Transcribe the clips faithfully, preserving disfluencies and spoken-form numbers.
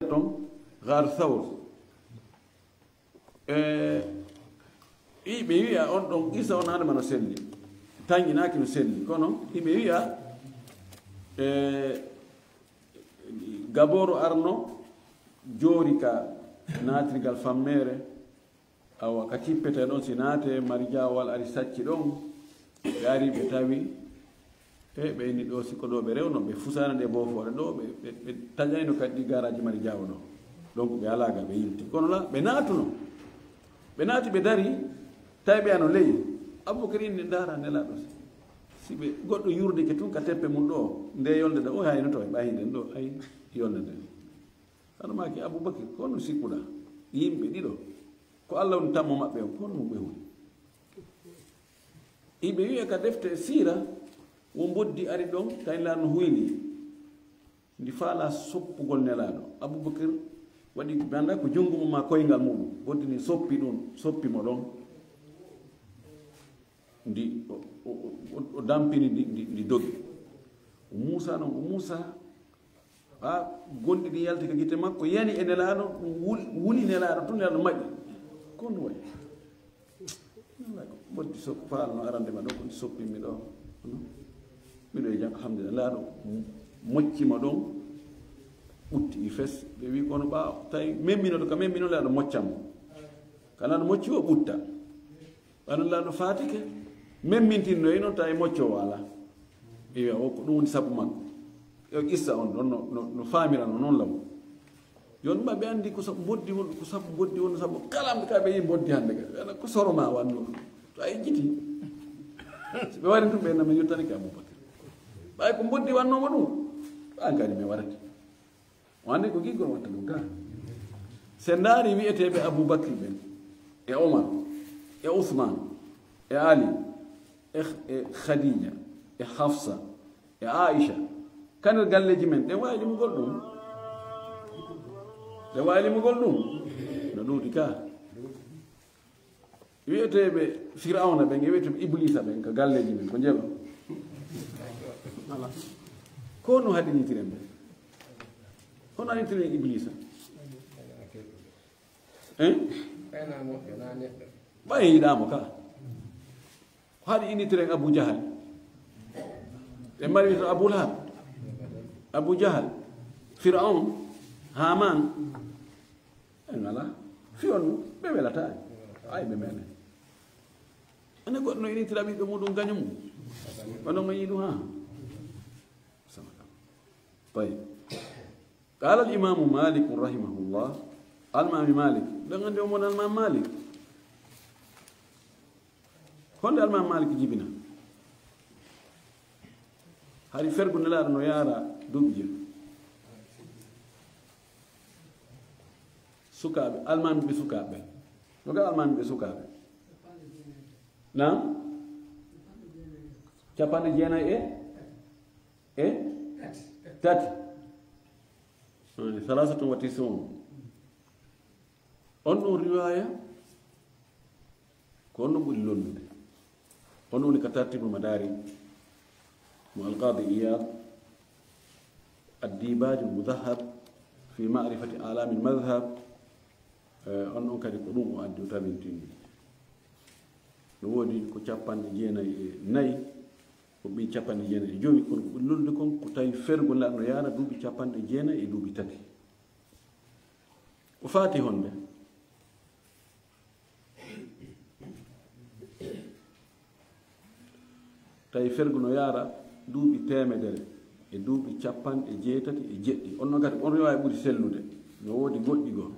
ton, Ghar Thawr. E, iɓe wi'a on ɗon qissa on hande ma no selli. Tanƴinaaki no selli. Kono iɓe wi'a, e, Gabooru arno, joori ka naatirgal fammeere, awa, ka cippete ɗon, si naate, mari jaawal ari sacci ɗon, ɓe ari, ɓe tawi, e ɓe inni ɗo, sikko ɗo ɓe rewno, ɓe fusaani ɗe boofoore ɗo, ɓe, ɓe, ɓe taƴayno kadi ɗi garaaji mari jaawo ɗo. Donc, ɓe alaa ga, ɓe yilti. Kono la, ɓe naatuno. Ɓe naati, ɓe dari, tawi ɓe ano ley. Abubakar inni, ndaara Nelaaɗo. Si ɓe, goɗɗo yurdike tun ka teppe mum ɗo, nde yolnde ɗo, o hayno to, ɓay hiɗen ɗo, ay, yolnde nde. Hano maaki, Abubakar, ko honno sikkuɗaa? Yimɓe ɗiɗo. Ko Alla woni tammo maɓɓe on, ko honno ɓe woni? Iɓe wi'a ka defte siira, wo mboddi ari ɗon, tawi Nelaaɗo no huyni. Ndi faalaa soppugol Nelaaɗo. Abubakar waɗi, mi anndaa ko junngo mum maa koyngal muɗum. Mboddi ndin soppi ɗum, soppi mo ɗon. Ndi, o, o, o, o dampini ndi, ndi, ndi dogi. O Muusaa non, o Muusaa, haa gonɗi ɗin yalti ka gite makko, yani e Nelaaɗo, ɗum wul-, wuli Nelaaɗo, tun Nelaaɗo maƴi. Ko honɗum waɗi? Mboddi so-, faalno arande ma ɗo, ko ndi soppimmi ɗo. Miɗo e jam, alhamdulillah. Nelaaɗo mocci mo ɗon, ɓutti ɗi fes. Ɓe wi kono ɓaawo, tawi memminoto ka memmino, Nelaaɗo mocca mo. Ka Nelaaɗo mocci o ɓutta. Ɓay no Nelaaɗo faatike, memmintinno e non tawi moccoowo alaa. Iyo, o ko ɗum woni sabu makko. Yo qissa on ɗon no, no, no faamirano non law. Yo ɗum ɓe anndi ko sabu mboddi won, ko sabu mboddi won, sabu kala ɓe ka ɓe yi mboddi hannde ka. Ɓe ko soro ma wanno. To a yejjiti. Si ɓe wari tun ɓe na min yottanike Abubakar. Ɓay ko mboddi wannoo mo ɗum. An kadi mi warati. O anndi ko giggol watta ɗum ka. Se ndaari wi'eteeɓe Abubakar ɓen, e Omar, e Usman, e Ali, e, e Khadija, e Hafsa, e Aisha, ka nder galleeji men, ɗen waawi limugol ɗum? Ɗen waawi limugol ɗum? No ɗuuɗi ka. Wi'eteeɓe Firawna ɓen, e wi'eteeɓe Iblisa ɓen, ka galleeji men, ko njeeɓa. Ala. Ko no haɗinitiren ɓe? Hono haɗinitiren Iblisa? Hein? Ɓay yiɗaamo ka. Ko haɗi innitiren Abu Jahal. Ɓe mari to Abu Lahab. Abu Jahal. Firaun. Haman. En alaa. Fi on ɓe welataa. Ay ɓe mene. Ene goɗɗo no innitira ɓiɓɓe muɗum gaño mum. Wano ngañi ɗum ha. Tayyib. Qala al-Imamu Malik rahimahullah. Almami Malik. Ɗon anndi on woni Almami Malik. Honde Almami Malik jibina? Hari fergu Nelaaɗo no yaara duuɓi jeego. Sukaaɓe, Almami ɓe sukaaɓe. No ga Almami ɓe sukaaɓe? Na? Capanɗe jeenayi e? E? Tati. Eh, salasatun wa tisuun. On ɗum riwaya, ko on ɗum ɓuri lollude. On woni ka Tartibul Madarik, mo Alqadi Iyad, Addibajul Mudahab fi Ma'rifati Alamil Madhab, eh, on ɗum kadi ko ɗum o addi o tabintini. No woodi ko capanɗe jeenayi e nayi, ko ɓii capanɗe jeenayi e jowi, kono ko ɓuri lollude kon ko tawi fergo lan no yaara duuɓi capanɗe jeenayi e duuɓi tati. Ko faati honde? Tawi fergo no yaara duuɓi teemedere e duuɓi capanɗe jeetati e jeɗɗi. On no kadi, on riwaya ɓuri sellude. No woodi goɗɗi goo.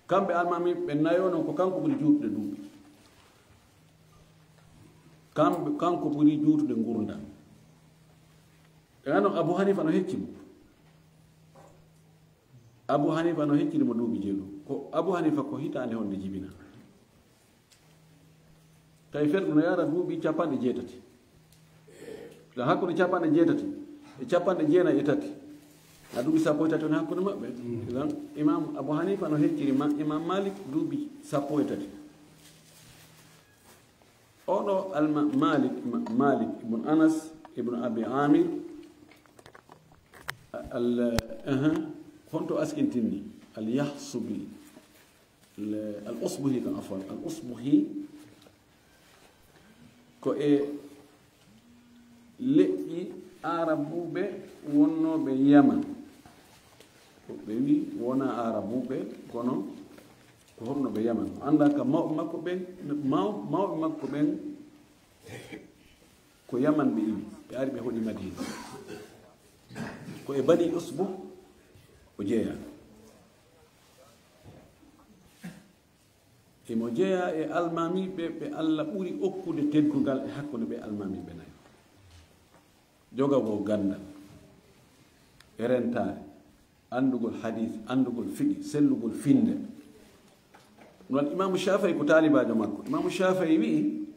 Kamɓe Almami ɓe nayo non ko kanko ɓuri juutude duuɓi. Kamɓe, kanko ɓuri juutude ngurndan. Ɓe non Abu Hanifa no hecci mo. Abu Hanifa no hecciri mo duuɓi jeego. Ko Abu Hanifa ko hitaande honde jibina? Tawi fergo no yaara duuɓi capanɗe jeetati. Ɗon hakkunde capanɗe jeetati e capanɗe jeenayi e tati. A duuɓi sappo e tati woni hakkunde maɓɓe. Ɗon Imam Abu Hanifa no hecciri ma, Imam Malik duuɓi sappo e tati. Oɗo Alma-, Malik, Ma-, Malik ibn Anas ibn Abi Amir, al, aha, Honto askintinni? Al Yahsubi, le-, Al Usbuhi kan, afwan, Al Usbuhi ko e leƴƴi Aarabuɓe wonnooɓe Yaman. Ɓe wi wona Aarabuɓe, kono ko honnoɓe Yaman. Annda ka mawɓe makko ɓen, maw-, mawɓe makko ɓen ko Yaman ɓe iwi, ɓe ari ɓe hoɗi Madina. Ko e Bani Usbu o jeeya. Imo jeeya e almaamiiɓe ɓe Alla ɓuri okkude teddungal e hakkunde ɓe almaamiiɓe nayo. Jogagol ganndal e rentaare, anndugol hadiis, anndugol fiqi, sellugol finnde. Ɗum waɗi Imaamu Shaafi'i ko taalibaajo makko. Imaamu Shaafi'i wi'i,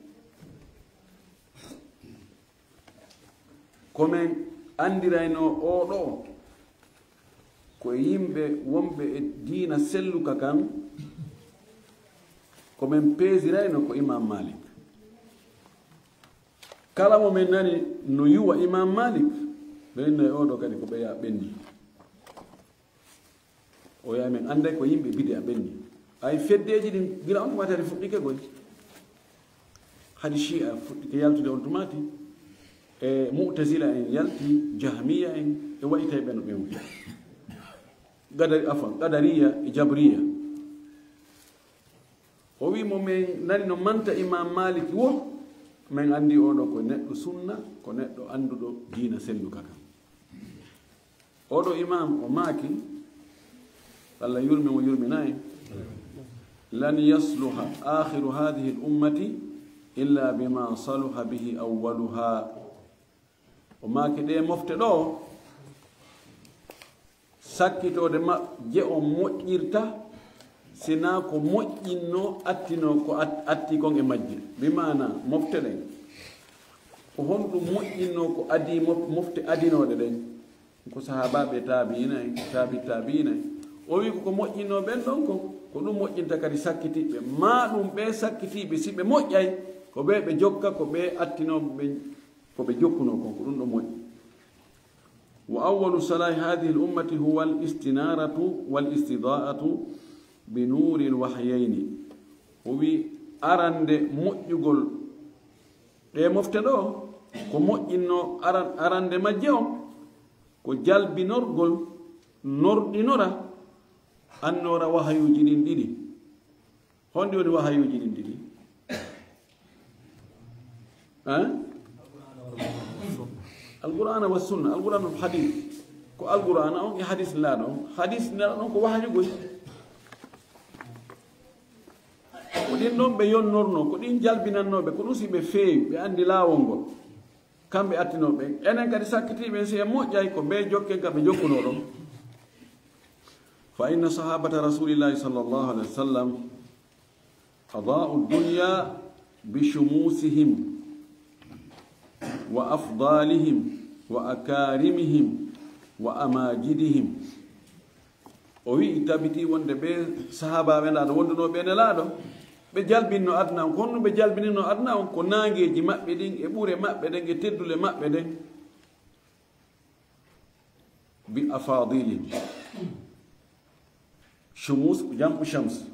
ko men anndirayno oo ɗoo, ko e yimɓe wonɓe e diina selluka kan, ko men peesirayno ko Imaam Maalik. Kala mo men nani no yuwa Imaam Maalik, ɓe inno e oo ɗoo kadi ko ɓeya ɓenni. O wi'a men annday ko yimɓe bidi'a ɓenni. Ay feddeeji ɗin, gila on tuma tari fuɗɗike goy. Hadi Shi'a fuɗɗike yaltude on tumati. E Mu'tazila en yalti, Jahmiya en, e wa'itay ɓe no ɓen wi'i. Qadari, afwan, Qadariya e Jabriya. O wi'i mo men nani no manta Imaam Maalik wo, men anndi oo ɗoo ko neɗɗo sunna, ko neɗɗo annduɗo diina selluka kan. Oo ɗoo imaam o maaki, Alla yurme mo yurmina en, "Lan yasluha aakhiru haadihil ummati illa bima saluha bihi awwaluha." O maaki ɗee mofte ɗoo, sakkitoode majje on moƴƴirta, sinaa ko moƴƴinnoo attinoo ko at-, atti kon e majje. Bi maana mofte ɗen, ko honɗum moƴƴinnoo ko adii mof-, mofte adinooɗe ɗen? Ko sahaabaaɓe, taabi'iina en, taabi taabi'iina en. O wi'i ko ko moƴƴinnoo ɓen ɗon kon, ko ɗum moƴƴinta kadi sakkitiiɓe. Maa ɗum ɓee sakkitiiɓe, si ɓe moƴƴay, ko ɓee ɓe jokka, ko ɓee attinooɓe ɓen, ko ɓe jokkunoo kon, ko ɗum ɗon moƴƴi. Wa awwalu salaahi haadihil ummati huwal istinaaratu wal istidaa'atu bi nuuril wahyayni. O wi'i arande moƴƴugol ɗee mofte ɗoo, ko moƴƴinnoo aran-, arande majje on, ko jalbinorgol norɗinora annoora wahayuuji ɗin ɗiɗi. Honɗi woni wahayuuji ɗin ɗiɗi? Hein? Alqur'aana wa sunna. Alqur'aana wa hadiis. Ko Alqur'aana on e hadiis Nelaaɗo on. Hadiis Nelaaɗo on ko wahayu goy. Ko ɗin ɗon ɓe yonnornoo, ko ɗin jalbinannoo ɓe, ko ɗum si ɓe feewi, ɓe anndi laawol ngol. Kamɓe attinoo ɓen. Enen kadi sakkitiiɓe, si en moƴƴay, ko ɓe jokken ka ɓe jokkunoo ɗon. Fa inna sahaabata Rasuulillaahi sallallaahu alayhi wa sallam adaa'u dunya bi shumuusihim wa afdaalihim wa akaarimihim wa amaajidihim. O wi'i, tabitii wonde ɓee sahaabaaɓe Nelaaɗo wondunoo ɓe Nelaaɗo, ɓe jalbinno aduna on, ko honno ɓe jalbininno aduna on? Ko naangeeji maɓɓe ɗin e ɓure maɓɓe ɗen e teddule maɓɓe ɗen, bi afaadilihim. Shumus, jam'u shams,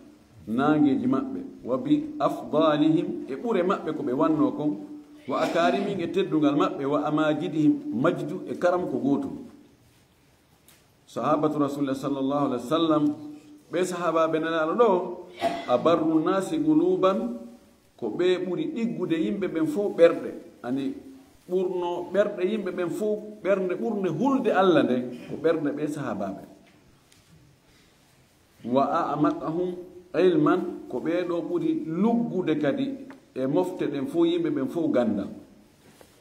naangeeji maɓɓe, wa bi afdalihim, e ɓure maɓɓe ko ɓe wannoo kon, wa akarimihim, e teddungal maɓɓe, wa amajidihim, majdu e karam ko gootum. Sahabatu Rasulillah sallallahu alaihi wasallam, ɓe sahabaaɓe Nelaaɗo ɗo, abarru nasi quluban, ko ɓe ɓuri ɗiggude yimɓe ɓen fof ɓerɗe, ani ɓurno ɓerɗe yimɓe ɓen fof, ɓernde ɓurnde hulde Allah nden, ko ɓerɗe ɓe sahabaaɓe. Wa a'maqahum ilman, ko ɓee ɗo ɓuri luggude kadi e mofte ɗen fof, yimɓe ɓen fof ganndal.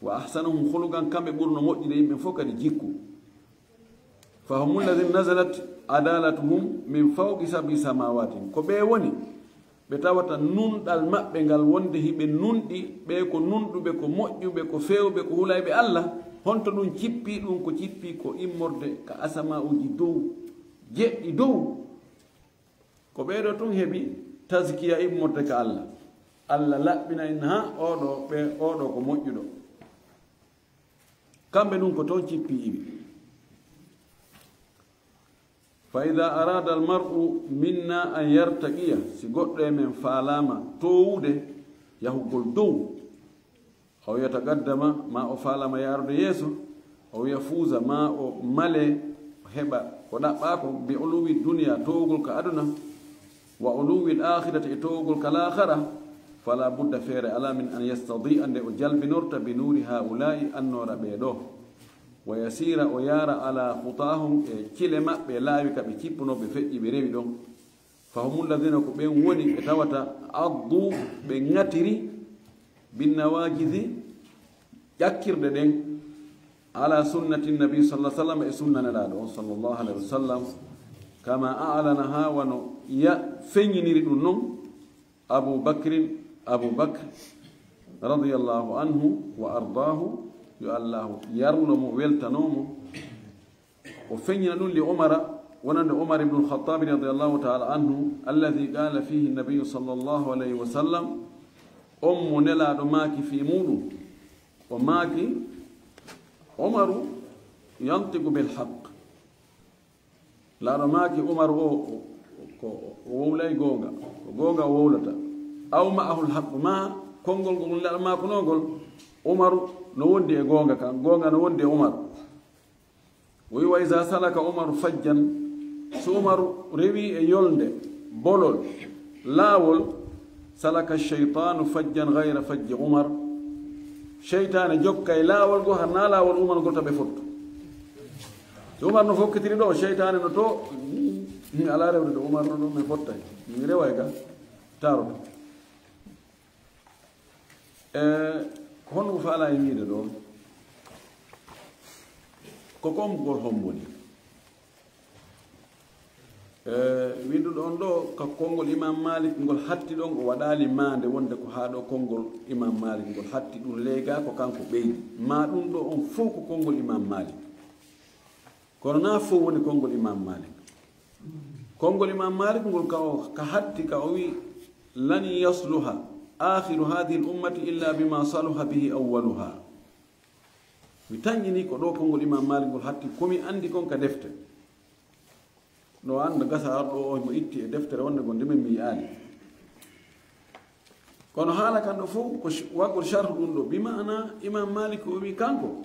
Wa ahsanahum khuluqan, kamɓe ɓurno moƴƴude yimɓe fof kadi jikku. Fa humul ladhina nazalat adalatuhum min fawqi sab'i samawatin. Ko ɓee woni ɓe tawata nunɗal maɓɓe ngal wonde hiɓe nunɗi, ɓee ko nunɗuɓe, ko moƴƴuɓe, ko feewɓe, ko hulayɓe Allah. Honto ɗum cippi? Ɗum ko cippi ko immorde ka asama'uuji dow, jeɗɗi dow. Ko ɓee ɗo tun heɓi tazkiya, immorde ka Allah. Allah laɓɓina en, ha, oo ɗo, ɓe, oo ɗo ko moƴƴuɗo. Kamɓe ɗum ko toon cippi iwi. فإذا أراد المرء منا أن يرتقي, si goɗɗo e men faalaama toowude, yahugol dow, أو يتقدم, ma o faalaama yaarude yeeso, أو يفوز, ma o male, o heɓa ko ɗaɓɓaa kon, بعلو الدنيا, toowugol ka aduna, وعلو الآخرة, e toowugol ka laakhara, فلا بد, feere alaa, من أن يستضيء, nde o jalbinorta, بنور هؤلاء, annoora ɓee ɗoo. ويسير, o yaara, على خطاهم, e cile maɓɓe, e laawi ka ɓe cippunoo, ɓe feƴƴi, ɓe rewi ɗon. فهم الذين, ko ɓen woni ɓe tawata, عضوا, ɓe ŋatiri, بالنواجذ, ƴakkirɗe ɗen, على سنة النبي صلى الله عليه وسلم, e sunna Nelaaɗo on, صلى الله عليه وسلم, كما أعلنها, wano ya feññiniri ɗum non, أبو بكر, Abu Bakr, رضي الله عنه وأرضاه, yo Allaahu yarlo mo, weltanoo mo. O feññina ɗum, لعمر, wonande Umar ibn al-Khattab, رضي الله تعالى عنه, الذي قال فيه النبي صلى الله عليه وسلم, on mo Nelaaɗo maaki fii muuɗum, o maaki, Umaru ينطق بالحق. Nelaaɗo maaki Umaru o, o, ko, o wowlay goonga, ko goonga o wowlata. أو معه الحق, ma konngol ngol Nelaaɗo maakunoo ngol, Umaru no wondi e goonga kan, goonga no wondi e Umaru. O wi'i, وإذا سلك عمر فجا, so Umaru rewi e yolnde, bolol, laawol, سلك الشيطان فجا غير فج عمر, seytaane jokkay laawol goo, hara naa laawol Umar ngol, ta ɓe fottu. So Umar no fokkitiri ɗoo, seytaane no to, mi alaa rewde ɗo Umar no ɗo, mi fottay, mi reway ga, taroto. E, ko honno ko faalaa e wiide ɗoo? Ko konngol hombo woni? E, winduɗo on ɗoo, ka konngol Imam Malik ngol hatti ɗon, o waɗaali maande wonde ko haa ɗoo konngol Imam Malik ngol hatti, ɗum leegaa ko kanko ɓeydi. Ma ɗum ɗoo on fow ko konngol Imam Malik. Kono naa fow woni konngol Imam Malik. Konngol Imam Malik ngol ka o, ka hatti, ka o wi'i, لن يصلح آخر هذه الأمة إلا بما صلح به أولها. Mi tanƴinii ko ɗoo konngol Imam Malik ngol hatti, ko mi anndi kon ka defte. No annda gasa arɗo o mo itti e deftere wonde gonde men mi yi'aali. Kono haala kan ɗoo fow ko sh-, waggol sharhu ɗum ɗoo. Bi ma'ana Imam Malik o wi'i kanko,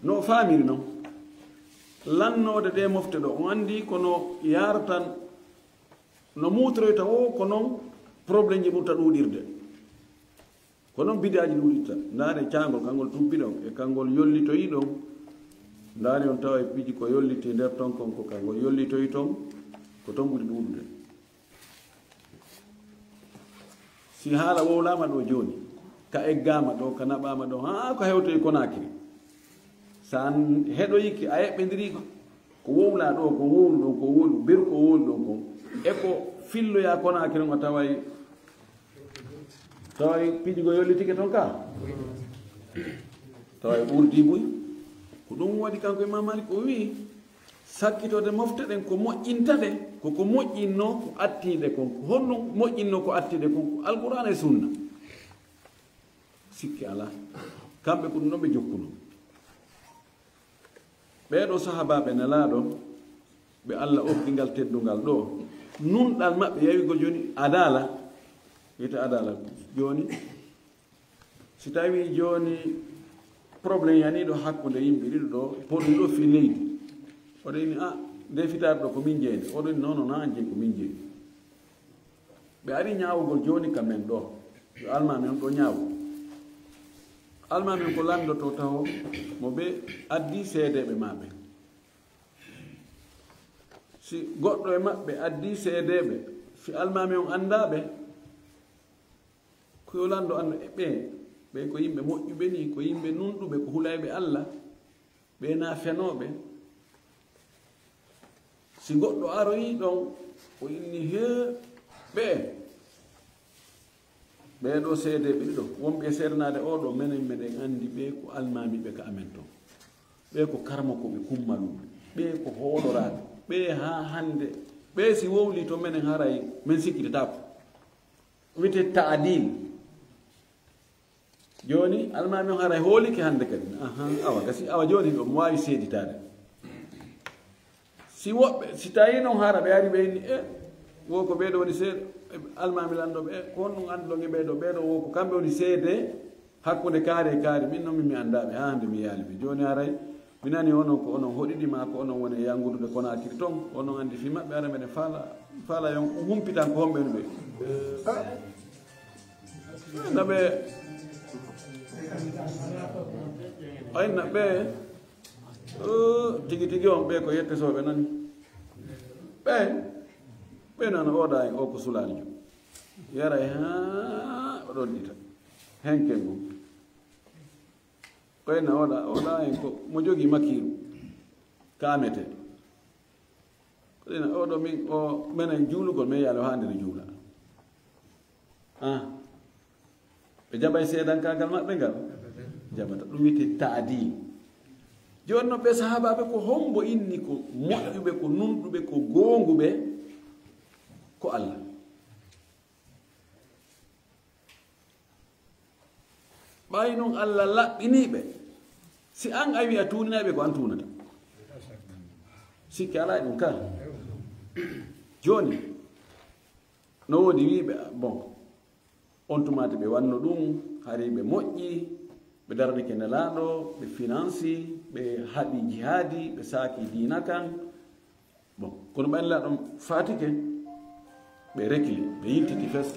no o faamiri non. Lannoode ɗee mofte ɗoo, o anndi ko no yaaratan, no muutoroyta woo, ko non problème ji ɓurta ɗuuɗirde. Ko non bidaaji ɗuuɗirta. Ndaare caangol, kangol tubbi ɗon, e kangol yollitoyi ɗon. Ndaare on tawa e piiji ko yollitii nder ton kon, ko kangol yollitoyi ton, ko ton ɓuri ɗuuɗude. Si haala wowlaama ɗoo jooni, ka eggaama ɗoo, ka naɓaama ɗoo, haa ko hewtoyi Konaakiri. So a heɗoyike, a eɓɓindirii ko wowlaa ɗoo, ko wowlu ɗon, ko wowlu, beru ko wowlu ɗon kon. E ko filloyaa Konaakiri on, a taway, taway piiji goo yollitike ton ka. Taway ɓurdi buy. Ko ɗum waɗi kanko Imam Malik o wi'i, sakkitoode mofte ɗen ko moƴƴinta ɗe, ko ko moƴƴinnoo ko attii ɗe kon. Ko honno moƴƴinnoo ko attii ɗe kon? Ko Alqur'aana e Sunna. Sikke alaa. Kamɓe ko ɗum ɗon ɓe jokkunoo. Ɓee ɗoo sahaabaaɓe Nelaaɗo, ɓe Alla okki ngal teddungal ɗoo, nunɗal maɓɓe yawigol jooni adaala, wiyetee adaala jooni, si tawii jooni problème yanii ɗoo hakkunde yimɓe ɗiɗo ɗoo, e produit ɗoo fii leydi, oɗo inni, "Ah, ndee fitaare ɗoo ko min jeyi nde." Oɗo inni, "Non, non, naa an jeyi, ko min jeyi." Ɓe ari ñaawugol jooni ka men ɗoo, yo almaami on ɗoo ñaawu. Almaami on ko lanndotoo taho mo ɓe addi seedeeɓe maa ɓe. Si goɗɗo e maɓɓe addi seedeeɓe, si almaami on anndaa ɓe, ko yo lanndo anndu e ɓee, ɓee ko yimɓe moƴƴuɓe nii, ko yimɓe nunɗuɓe, ko hulayɓe Alla. Ɓee naa fenooɓe. Si goɗɗo aroyii ɗon, o inni, "Hee, ɓee, ɓee ɗoo seedeeɓe ɗiɗo, wonɓe e seedanaade oo ɗoo, menen meɗen anndi ɓee ko almaamiiɓe ka amen ton. Ɓee ko karamokooɓe kummaluuɓe. Ɓee ko hooloraaɓe. Ɓee haa hannde, ɓee si wowlii to menen haray men sikkitataako." Wiyetee taadil. Jooni, almaami on haray hoolike hannde kadi. Ahan, awa, gasi, awa, jooni ɗo mo waawi seeditaade. Si woɓɓe, si tawi noon hara ɓe ari ɓe inni, e, wo ko ɓeeɗo woni seede, e, almaami lanɗo ɓe, e, ko honɗum annduɗon e ɓeeɗo, ɓeeɗo wo ko kamɓe woni seede hakkunde kaari e kaari, min noon min mi anndaa ɓe, haa hannde mi yaali ɓe. Jooni haray, mi nani onon ko onon hoɗidi maa ko onon woni e yangudude Konaakiri toon, onon anndi fii maɓɓe, hara meɗen faala, faala yon humpitan ko honɓe woni ɓe. Na ɓe, ay na ɓe, o, tigi tigi on ɓe ko yette sooɓe nani. Ɓe, ɓe nana oɗa en o ko sulaari jum. Yara e haa o ɗon ɗita. Henke ngu. Ɓe na oɗa, oɗa en ko mo jogi makiiru. Kaamete. Ko ɗina oɗo min, o menen juulugol, men yaalo haa nder juula. Ah. Ɓe jaɓay seedankaagal maɓɓe ngal? Jaɓata. Ɗum wiyetee taadil. Jooni noon ɓe sahaabaaɓe ko hombo inni ko moƴƴuɓe, ko nunɗuɓe, ko goonguɓe? Ko Allah. Ɓay noon Allah laɓɓinii ɓe, si an a wi'a tuuninay ɓe ko an tuunata. Sikke alaa e ɗum ka. Jooni, no woodi wiiɓe, bon, on tumaati ɓe wanno ɗum, hari ɓe moƴƴi, ɓe daranike Nelaaɗo, ɓe finansi, ɓe haɓi jihaadi, ɓe saaki diina kan. Bon, kono ɓay Nelaaɗo faatike, ɓe rekli, ɓe yiltiti fes.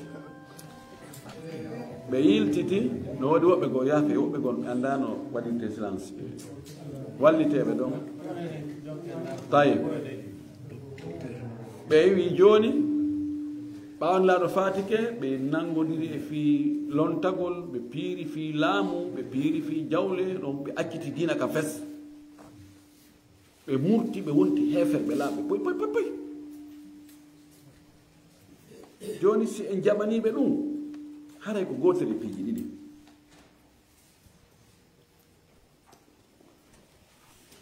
Ɓe yiltiti, no woodi woɓɓe goo yaafe, woɓɓe goo ɓe anndaano waɗirte silence. Walliteeɓe ɗon. Tawi. Ɓe wi jooni, ɓaawo Nelaaɗo faatike, ɓe nanngodiri e fii lontagol, ɓe piiri fii laamu, ɓe piiri fii jawle, ɗon ɓe acciti diina ka fes. Ɓe murti, ɓe wonti heeferɓe laaɓɓe, poy, poy, poy, poy. Jooni, si en jaɓanii ɓe ɗum, haray ko gootel e piiji ɗiɗi.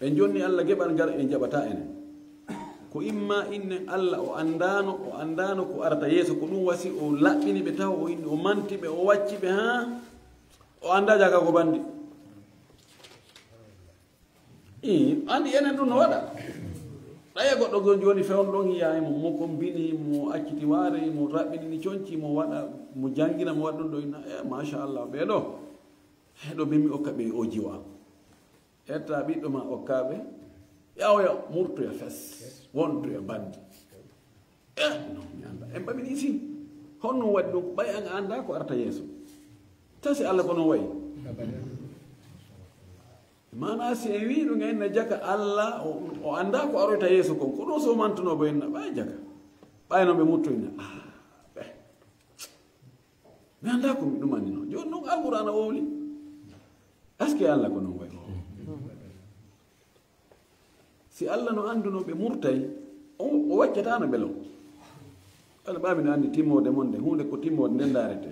En jonni Allah geɓal ngal, en jaɓataa enen. Ko imma innen Allah o anndaano, o anndaano ko arata yeeso, ko ɗum wasi o laɓɓini ɓe taw, o inni, o manti ɓe, o wacci ɓe, haa o anndaa jaka ko bandi. Ii, anndi enen ɗum no waɗa. Ɗaya goɗɗo goo jooni fewndo ɗon yiyaa e mo, mo kombini, mo acciti waare, mo raɓɓinini conci, mo waɗa, mo janngina, mo waɗa ɗum ɗo inna, e, machallah, ɓee ɗo. He ɗo min mi okka ɓe o jiwa. Etta ɓiɗɗo ma okka ɓe, yawoya murtoya fes, wontoya bandi. E, non, mi annda. En ɓamini si. Honno waɗi ɗum? Ɓay an a anndaa ko arata yeeso. Tasi Allah ko non wayi. Maanaa si en wii ɗum en ne jaka Allah, o, o anndaa ko aroyta yeeso kon. Ko ɗum so mantunoo bo inna, ɓay jaka. Ɓay non ɓe muttoyna. Ah, ɓe. Mi anndaa ko mi ɗum annino. Jooni non Alqur'aana wowli. Est-ce que Allah ko non wayi? Si Allah no annduno ɓe murtay, o, o waccataano ɓe lo. Ala ɓaami no anndi timmoode mon nde, huunde ko timmoode nden ndaarete.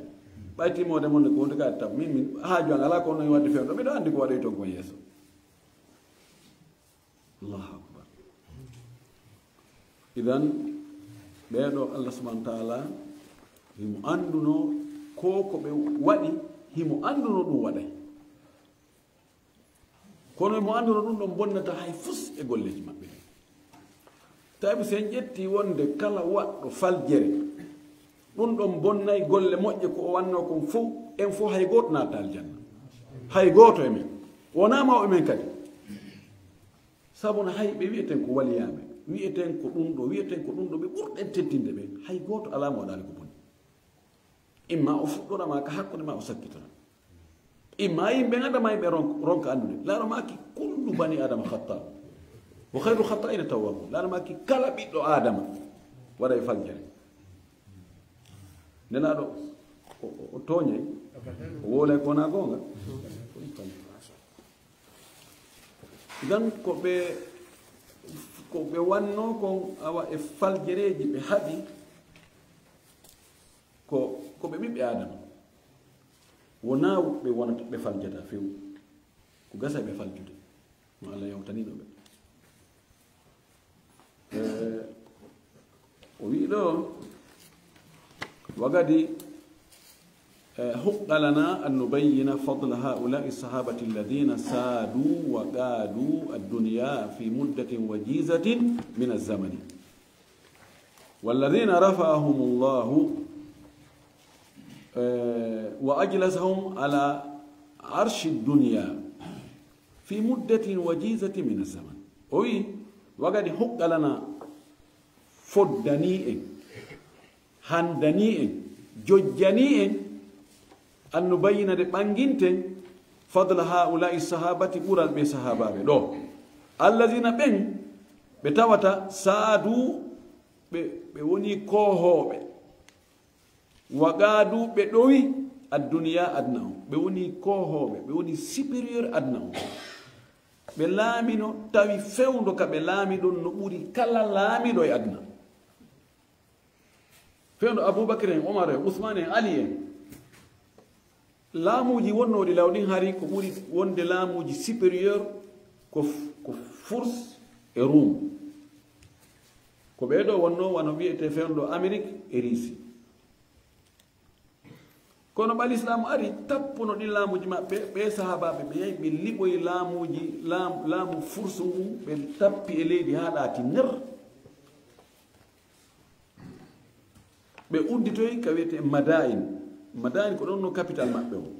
Ɓay timmoode mon nde ko huunde ka tab, min, min, haaju an alaa ko non waɗde fewndo. Miɗo anndi ko waɗoy toon kon yeeso. Allahu akbar. Idan, ɓee ɗo Allah subhanahu wa ta'ala, himo annduno ko, ko ɓe waɗi, himo annduno ɗum waɗay. Kono mo annduno ɗum ɗon bonnata hay fus e golleeji maɓɓe. Tawi si en ƴetti wonde kala waɗɗo faljere, ɗum ɗon bonnay golle moƴƴe ko o wannoo kon fow, en fow hay gooto naata aljanna. Hay gooto e men. Wonaa mawɓe men kadi. Sabu no hay ɓe wi'eten ko waliyaaɓe, wi'eten ko ɗum ɗo, wi'eten ko ɗum ɗo, ɓe ɓurɗen teddinde ɓe, hay gooto alaa mo waɗaali ko boni. Imma o fuɗɗora ma ka hakkunde ma o sakkitora. Imma yimɓe adama yimɓe ronk-, ronka anndude. Laaro maaki kullu bani adama khatta. Wa khayru khatta'ina tawwabun. Laaro maaki kala ɓiɗɗo adama waɗay faljere. Nelaaɗo o, o, o tooñay, o woolay ko wonaa goonga. Idan ko ɓe, ko ɓe wannoo kon awa e faljereeji ɓe haɓi, ko, ko ɓe ɓiɓɓe Aadama. Wonaa ɓe wonata, ɓe faljata few. Ko gasa ɓe faljude. No Allah yawtanino ɓe. Eh, o wi'i ɗo, wagadi Eh, حق لنا أن نبين فضل هؤلاء الصحابة الذين سادوا وقادوا الدنيا في مدة وجيزة من الزمن. والذين رفعهم الله، eh, وأجلسهم على عرش الدنيا في مدة وجيزة من الزمن. O wi, وقد حق لنا, foddanii en, handanii en, jojjanii en, أن نبين, nde ɓannginten, فضل هؤلاء الصحابة, ɓural ɓee sahaabaaɓe ɗoo. الذين, ɓen ɓe tawata, سادوا, ɓe, ɓe woni koohooɓe, وقادوا, ɓe ɗowi, الدنيا, aduna on. Ɓe woni koohooɓe, ɓe woni supérieur aduna on. Ɓe laamino, tawi fewndo ka ɓe laamiɗon no ɓuri kala laamiɗo e aduna. Fewndo Abubakar en, Umar en, Usman en, Ali en. Laamuuji wonnooɗi law ɗin hari ko ɓuri wonde laamuuji supérieur ko, ko Furs e Rum. Ko ɓee ɗoo wonnoo wano wi'etee fewndo Amerik e Riisi. Kono ɓay Lislaamu ari, tappuno ɗin laamuuji maɓɓe, ɓee sahaabaaɓe ɓe yahi, ɓe liɓoyi laamuuji, laam-, laamu Fursu ngun, ɓe tappi e leydi haa ɗaati ner. Ɓe udditoyi ka wi'etee Madain. Madain ko ɗon no capital maɓɓe on.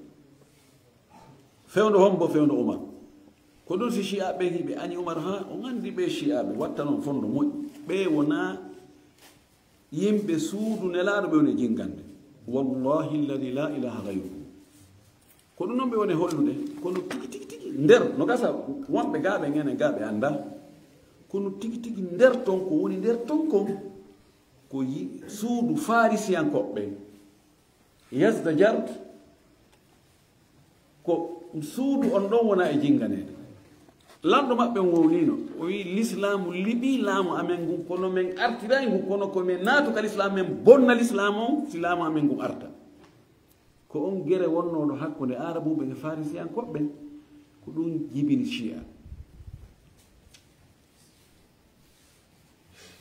Fewndo hombo? Fewndo Umar. Ko ɗum si Shi'aaɓe ɓen hiɓe añi Umar, haa on anndi ɓee Shi'aaɓe watta non fondo moƴƴi. Ɓee wonaa yimɓe suudu Nelaaɗo, ɓe woni e jinngande. Wallahi alladhi la ilaha ghayruhu. Ko ɗum non ɓe woni hollude, kono tigi, tigi, tigi, nder, no gasa, wonɓe gaa ɓen enen gaa ɓe anndaa. Kono tigi, tigi, nder ton, ko woni nder ton kon, ko yi-, suudu Farisiyankooɓe ɓen. Yazdajard, ko suudu on ɗon wona e jinnganeede. Lanɗo maɓɓe on wowlino, o wi, "Lislaamu liɓii laamu amen ngun, kono men artiray ngu, kono ko men naatu ka Lislaamu, men bonna Lislaamu on, si laamu amen ngun arta." Ko on gere wonnooɗo hakkunde Aarabuuɓe e Farisiyankooɓe ɓen, ko ɗum jibini Shi'a.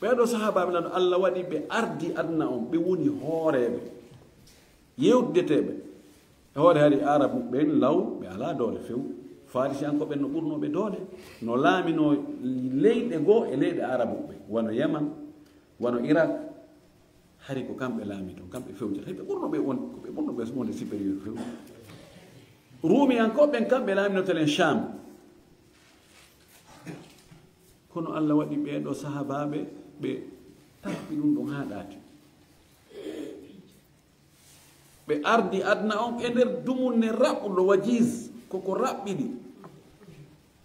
Ɓee ɗoo sahaabaaɓe Nulaaɗo, Allah waɗi ɓe ardi aduna on, ɓe woni hooreeɓe, yewtideteeɓe. E hoore hari Aarabuuɓe ɓen law, ɓe alaa doole few. Farisiyankooɓe ɓen no ɓurnoo ɓe doole, no laaminoo leyɗe goo e leyɗe Aarabuuɓe, wano Yaman, wano Irak. Hari ko kamɓe laamitoo, kamɓe fewjata. Hay ɓe ɓurnoo ɓe won, ko ɓe ɓurnoo ɓe wonde supérieur few. Ruumiyankooɓe ɓen, kamɓe laaminotoo len Sham. Kono Allah waɗi ɓee ɗoo sahaabaaɓe, ɓe tappi ɗum ɗon haa ɗaati. Ɓe ardi aduna on e nder dumunne raɓɓuɗo, wajiz, koko raɓɓiɗi.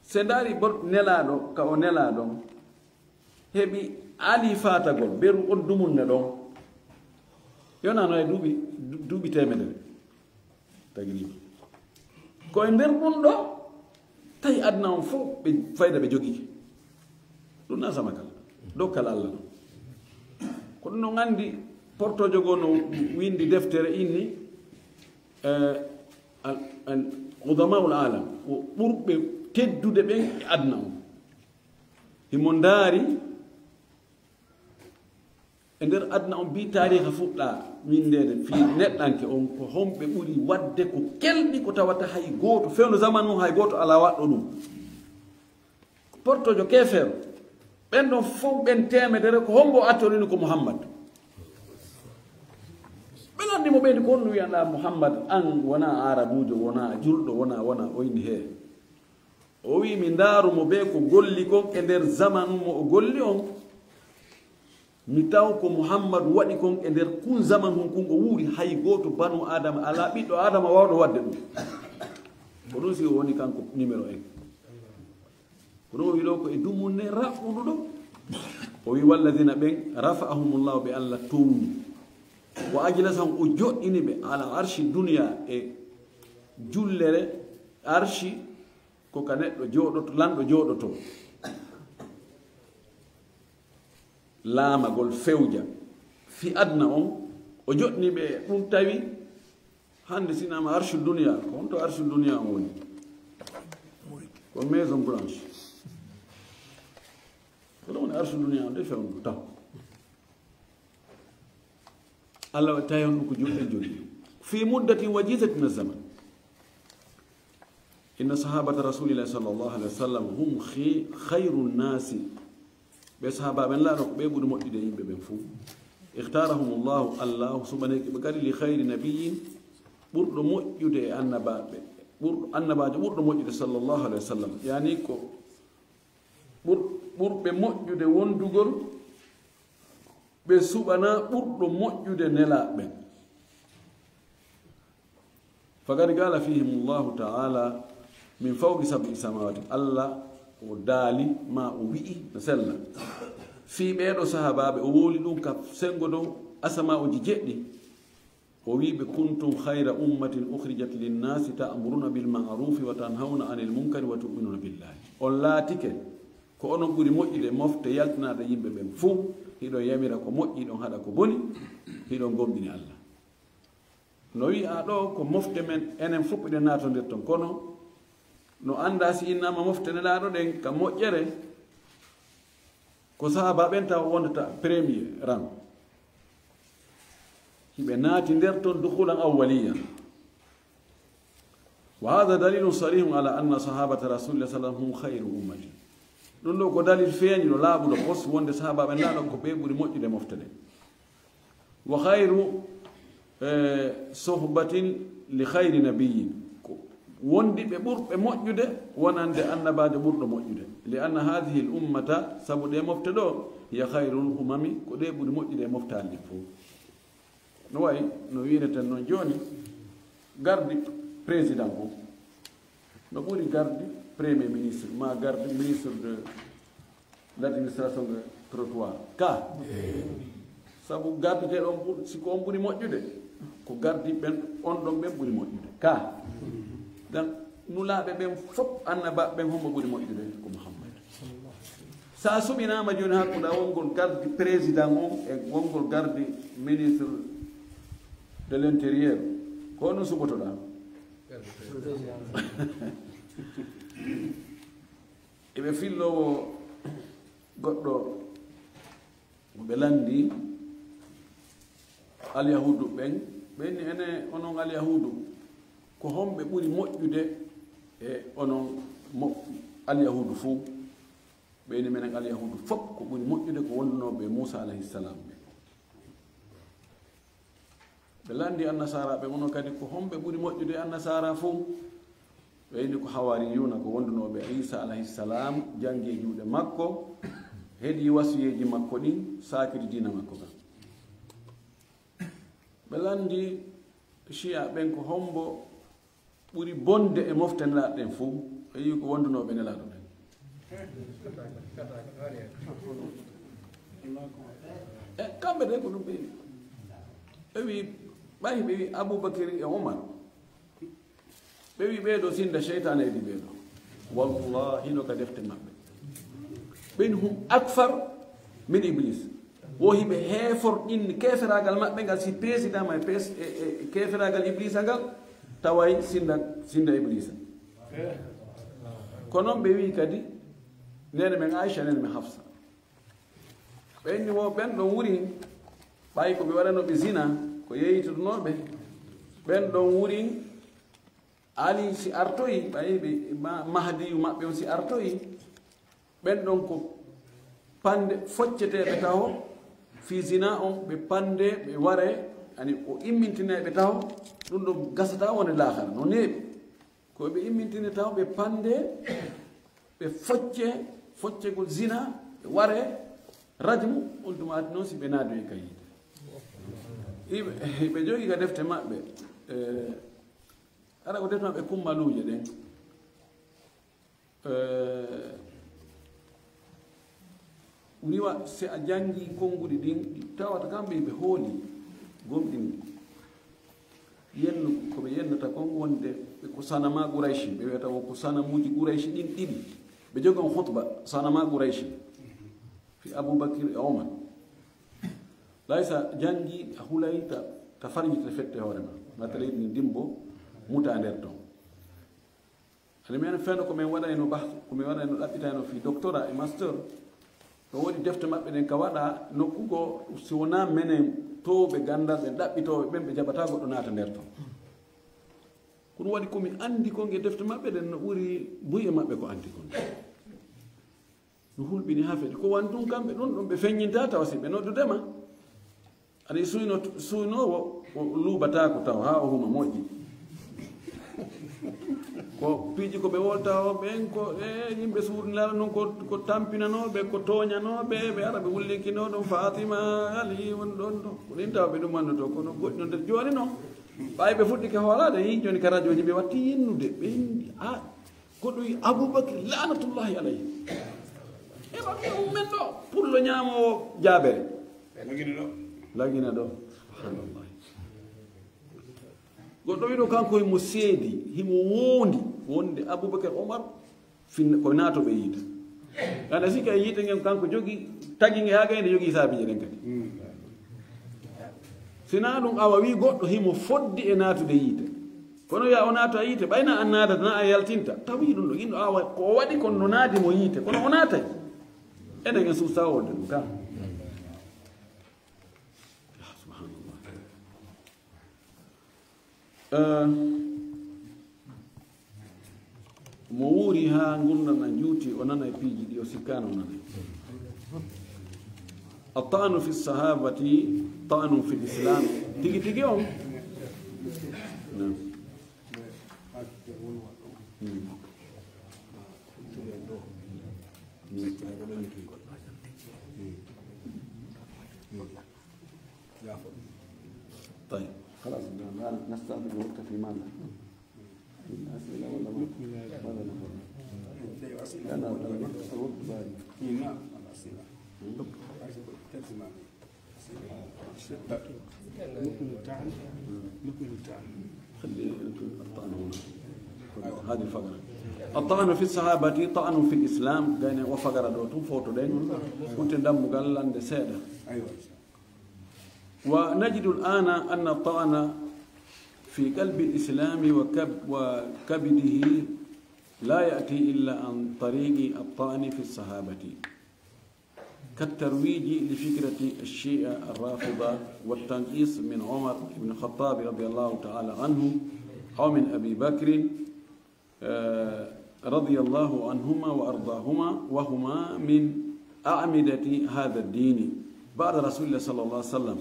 Se ndaari bot Nelaaɗo, ka o nelaa ɗon, heɓi alifatagol, beru on dumunne ɗon. Yonano e duuɓi, du-, duuɓi teemedere. Tagriban. Ko e nder ɗum ɗo, tawi aduna on fof ɓe fayda ɓe jogike. Ɗum na sama kala. Dokkal Allah non. Ko ɗum no nganndi portojo goo no winndi deftere inni, eh, al, al, Qudamaul Alam, ko ɓurɓe teddude ɓen e aduna on. Himo ndaari e nder aduna on, bi taariika fuɗɗa winndeede fii neɗɗanke on, ko homɓe ɓuri waɗde ko kelɗi ko tawata hay gooto, fewndo zamanu on hay gooto alaa waɗɗo ɗum. Portojo keefeero, ɓen ɗon fof ɓen teemedere, ko hombo attorini? Ko Muhammad. Ɓe lanndi mo, ɓe ndi, "Ko honɗum wiyanɗaa Muhammad? An wonaa Aarabuujo, wonaa julɗo, wonaa, wonaa." O inni, "Hee." O wi'i, "Mi ndaaru mo bee ko golli kon e nder zamanu mo o golli on. Mi taw ko Muhammadu waɗi kon e nder kun zamanu hun kun o wuuri, hay gooto banu Aadama alaa, ɓiɗɗo Aadama waawɗo waɗde ɗum." Ko ɗum si o woni kanko numéro un. Ko ɗum o wi ɗo ko e dumunne raɓɓuɗo ɗo. O wi, "Walladina ɓen, rafa'ahumullahu, ɓe Allah towni. Wa ajlasahum, o joɗɗini ɓe, ala arshi dunya, e jullere arshi, ko ka neɗɗo jooɗoto, lanɗo jooɗoto." Laamagol fewja fi aduna on, o joɗɗini ɓe ɗum tawi hannde sinama arshi dunya, ko honto arshi dunya on woni? Ko Maison Blanche. Ko ɗum woni arshi dunya on de fewndo taw. Allah waɗi tawi on ɗum ko julɓe jogii. في مدة وجيزة من الزمن. إن صحابة رسول الله صلى الله عليه وسلم هم خي-، خير الناس. Ɓe sahaaba ɓen laaɗo ko ɓe ɓuri moƴƴude e yimɓe ɓen fuu. اختارهم الله, Alla suɓaneeki ɓe kadi, لخير نبي, ɓurɗo moƴƴude e annabaaɓe, ɓurɗo, annabaajo ɓurɗo moƴƴude, صلى الله عليه وسلم. Yaani ko ɓur-, ɓurɓe moƴƴude wondugol, ɓe suɓana ɓurɗo moƴƴude nelaaɓe ɓen. فقد قال فيهم الله تعالى من فوق سبع سماوات. Alla o daali, maa o wi'i, no sella, fii ɓeeɗo sahaabaaɓe, o wowli ɗum ka senngo dow asamaaji jeɗɗi. O wi'i ɓe, كنتم خير أمة أخرجت للناس تأمرون بالمعروف وتنهون عن المنكر وتؤمنون بالله. On laatike ko onon ɓuri moƴƴude mofte yaltinaaɗe yimɓe ɓen fuu, hiɗon yamira ko moƴƴi, hiɗon haɗa ko boni, hiɗon gomɗini Alla. No wi'a ɗoo ko mofte men, enen fof eɗen naatondir ton, kono no anndaa si innaama mofte nelaaɗo ɗen ka moƴƴere, ko sahaaba ɓen taw wondata premier rang. Hiɓe naati nder ton دخولا أوليا. وهذا دليل صريح على أن صحابة رسول الله صلى الله عليه وسلم هم خير أمة. Ɗum ɗoo ko dalil feeñuɗo, laaɓuɗo pos, wonde sahaaba ɓen laaɗo ko ɓe ɓuri moƴƴude mofte ɗen. وخير, eh, صحبة لخير نبي. Ko wondi ɓe ɓurɓe moƴƴude wonande annabaajo ɓurɗo moƴƴude. لأن هذه الأمة, sabu ɗee mofte ɗoo, هي خير الأمم, ko ɗe ɓuri moƴƴude e moftaaji ɗin fof. No wayi no wi'ireten non jooni, gardi président on no ɓuri gardi premier ministre, ma gardi ministre de l'administration de trottoir. Ka? Sabu gardi te ɗon ɓur-, si ko on ɓuri moƴƴude, ko gardi ɓen, on ɗon ɓen ɓuri moƴƴude. Ka? Dan nulaaɓe ɓen fof, annabaaɓe ɓen, hombo ɓuri moƴƴude? Ko Muhammad. Sa suɓinaama jooni hakkunde wongol gardi président on e wongol gardi ministre de l'intérieur, ko honɗum suɓotoɗaa? Eɓe fillowo goɗɗo, ɓe lanndi alyahuudu ɓen, ɓe inni, ene onon alyahuudu, ko homɓe ɓuri moƴƴude e onon mo-, alyahuudu fuu? Ɓe inni, menen alyahuudu fof ko ɓuri moƴƴude ko wondunooɓe e Muusa alayhi salam ɓe. Ɓe lanndi annasaaraaɓe, mono kadi ko homɓe ɓuri moƴƴude e annasaara fof? Ɓe inni ko hawaariyuuna, ko wondunooɓe Iisa alayhi salam, janngi e juuɗe makko, heɗi wasiyeeji makko ɗin, saakiti diina makko kan. Ɓe lanndi Shi'a ɓen ko hombo ɓuri bonde e mofte nelaaɗo ɗen fof, ɓe yi'i ko wondunooɓe nelaaɗo ɓen. E kamɓe de ko ɗum ɓe wi'i. Ɓe wi'i, ɓay ɓe wi'i Abubakar e Umar, ɓe wi'i ɓee ɗoo sinda seytaane heɗi ɓee ɗoo. Wallahi, no ka defte maɓɓe. Ɓen hum akfar min Iblis. Wo hiɓe heeforɗin keeferaagal maɓɓe ngal, si président ma e pes-, e, e keeferaagal Iblisa ngal, taway sinda, sinda Iblisa. Ko non ɓe wi'i kadi, neene men Aisha, neene men Hafsa. Ɓe inni wo ɓen ɗon wurin, ɓay ko ɓe waɗanooɓe zina, ko yeeyituɗunooɓe, ɓen ɗon wurin, Ali si artoyi, ɓay ɓe ma-, Mahdiyu maɓɓe on si artoyi, ɓen ɗon ko pande focceteeɓe taho, fii zina on, ɓe pande, ɓe ware, ani o immintine ɓe taho, ɗum ɗon gasata wonde laakara, no neeɓi. Ko ɓe immintine taho, ɓe pande, ɓe focce, foccegol zina, ɓe ware, rajmu, on tuma ati noon si ɓe naadu e ka yiite. Iɓe, ɓe jogi ka defte maɓɓe, eh, ara ko defte maɓɓe kummaluuje ɗen. Eh, riwa, si a janngi konnguɗi ɗin, ɗi tawata kamɓe ɓe hooli, gomɗini. Yenno, ko ɓe yennata kon wonde ɓe ko sanama Qurayshi, ɓe wiyata wo ko sanamuuji Qurayshi ɗin ɗiɗi. Ɓe jogi on khutba, sanama Qurayshi. Fi Abubakir e Omar. Lay sa janngi, a hulay ta, ta farñita fette hoore ma. Ngata leydi ndi dimbo, muta nder ton. Ani men feno ko men waɗayno bahth, ko men waɗayno ɗaɓɓitayno fi doctorat e master. No woodi defte maɓɓe ɗen ka waɗa nokku goo, si wonaa menen Towɓe ganndal, ɓe ɗaɓɓitooɓe ɓen, ɓe jaɓataa goɗɗo naata nder ton. Ko ɗum waɗi ko mi anndi kon e defte maɓɓe ɗen no ɓuri buy e maɓɓe ko anndi kon. No hulɓini haa fedi. Ko wani tun kamɓe ɗun ɗon ɓe feññintaa tawa si ɓe noddude ma. Aɗa suyno, suynoowo o luuɓataako taw haa o huma moƴƴi. Ko piiji ko ɓe wolta o ɓen ko e yimɓe suurnilaaɗo non ko, ko tampinanooɓe, ko tooñanooɓe, ɓe ara ɓe wullikinoo ɗon Faatima, Ali won ɗon ɗon. Ko ɗin tawa ɓe ɗum annduto, kono goɗɗi non nder jooni non. Ɓay ɓe fuɗɗike hoolaade, yi jooni ka rajooji ɓe watti yinnude, ɓe yinni, a, goɗɗo yi Abubakar, laanatullahi alayhi. E ɓaɓɓe mum men ɗo, pullo ñaamoowo jaabere. Lagina ɗo. Lagina ɗo. Subhanallah. Goɗɗo wiɗo kanko himo seedi, himo woondi, wonde Abubakar Omar, fin-, ko naatooɓe yiite. Anda si kay yiite ngen kanko jogi, tagi nge haa gayde jogi saabiije ɗen kadi. Sinaa ɗum awa wi goɗɗo himo foddi e naatude yiite. Kono ya o naata yiite, ɓayna an naatata, na a yaltinta. Tawi ɗum ɗo, inɗo awa, ko o waɗi kon no naadi mo yiite, kono o naatay. Enen en suusa wolde ɗum ka. Ya, subhanallah. Eh, mo wuuri haa ngurndan na juuti, o nanay piiji ɗi o sikkaano o nanay. At-ta'nu fi sahabati ta'nu fi islam. Tigi tigi on. Naam. Hmm. Hmm. طيب، خلاص، ما نستعمل الوقت في ماذا؟ في الأسئلة ولا ما؟ ماذا نقول؟ لأن الوقت، الوقت باقي. نعم، الأسئلة. نكمل التعن. نكمل التعن. خلي أنتم الطعن هنا. هذه الفقرة. الطعن في الصحابة طعن في الإسلام. Gayna o fagara ɗo tun fowtoɗen. Wonte dammugal lande seeɗa. أيوة. ونجد الآن أن الطعن في قلب الإسلام وكب-، وكبده لا يأتي إلا عن طريق الطعن في الصحابة، كالترويج لفكرة الشيعة الرافضة والتنقيص من عمر بن الخطاب رضي الله تعالى عنه أو من أبي بكر، آه، رضي الله عنهما وأرضاهما، وهما من أعمدة هذا الدين بعد رسول الله صلى الله عليه وسلم.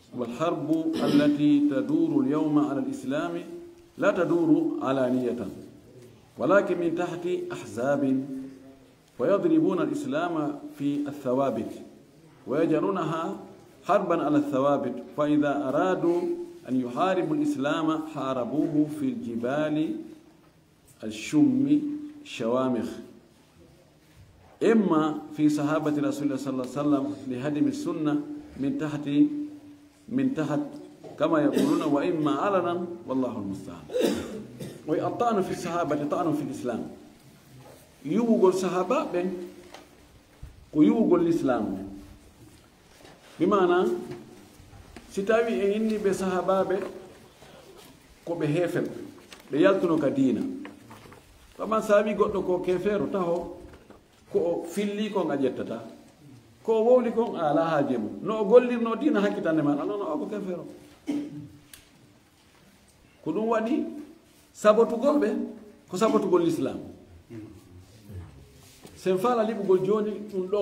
والحرب التي تدور اليوم على الإسلام لا تدور علانية، ولكن من تحت أحزاب، ويضربون الإسلام في الثوابت، ويجعلونها حربا على الثوابت، فإذا أرادوا أن يحاربوا الإسلام حاربوه في الجبال الشم شوامخ، إما في صحابة رسول الله صلى الله عليه وسلم لهدم السنة من تحت، من تحت كما يقولون، وإما علنا، والله المستعان. Wa الطعن في الصحابة طعن في الإسلام. Yuwugol sahaaba ɓen ko yuwugol lislaam. Bi maana, si tawi en inni ɓe sahaabaaɓe ko ɓe heeferɓe, ɓe yaltuno ka diina. Kama sawi goɗɗo ko keefeero taho, ko o filli kon a ƴettata. Ko o wowli kon a alaa haaje mum. No o gollirno diina hakkitande ma, non, non, o ko keefeero. Ko ɗum waɗi sabotugol ɓe, ko sabotugol lislaam. Sen faala liɓugol jooni ɗum ɗo,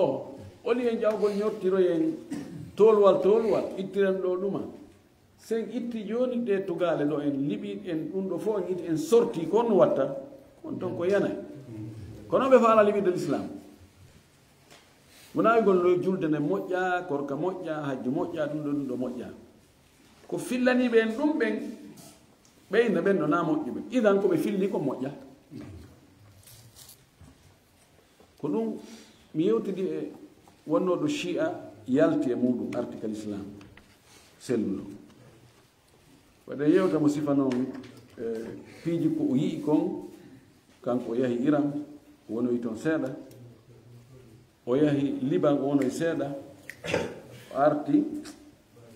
oli en ƴawgol ñortiroyen tooluwal tooluwal, ittiren ɗo ɗuma. Sen itti jooni ɗe tugaale ɗo en liɓi en ɗum ɗo fof en itti en sorti ko on watta, on ton ko yanay. Kono ɓe faala liɓirde lislaam. Wonaa wigol no julde ne moƴƴa, korka moƴƴa, hajju moƴƴa, ɗum ɗo, ɗum ɗo moƴƴa. Ko fillaniiɓe en ɗum ɓen, ɓeyna ɓen ɗo na moƴƴuɓe. Idan ko ɓe filli ko moƴƴa. Ko ɗum mi yewtidi e wonnooɗo Shi'a yalti e muɗum arti ka lislaam selluɗo. Waɗe yewta mo sifa noon, e, piiji ko o yi'i kon, kanko o yahi Iran, o wonoyi toon seeɗa. O yahi Liban, o wonoyi seeɗa. O arti,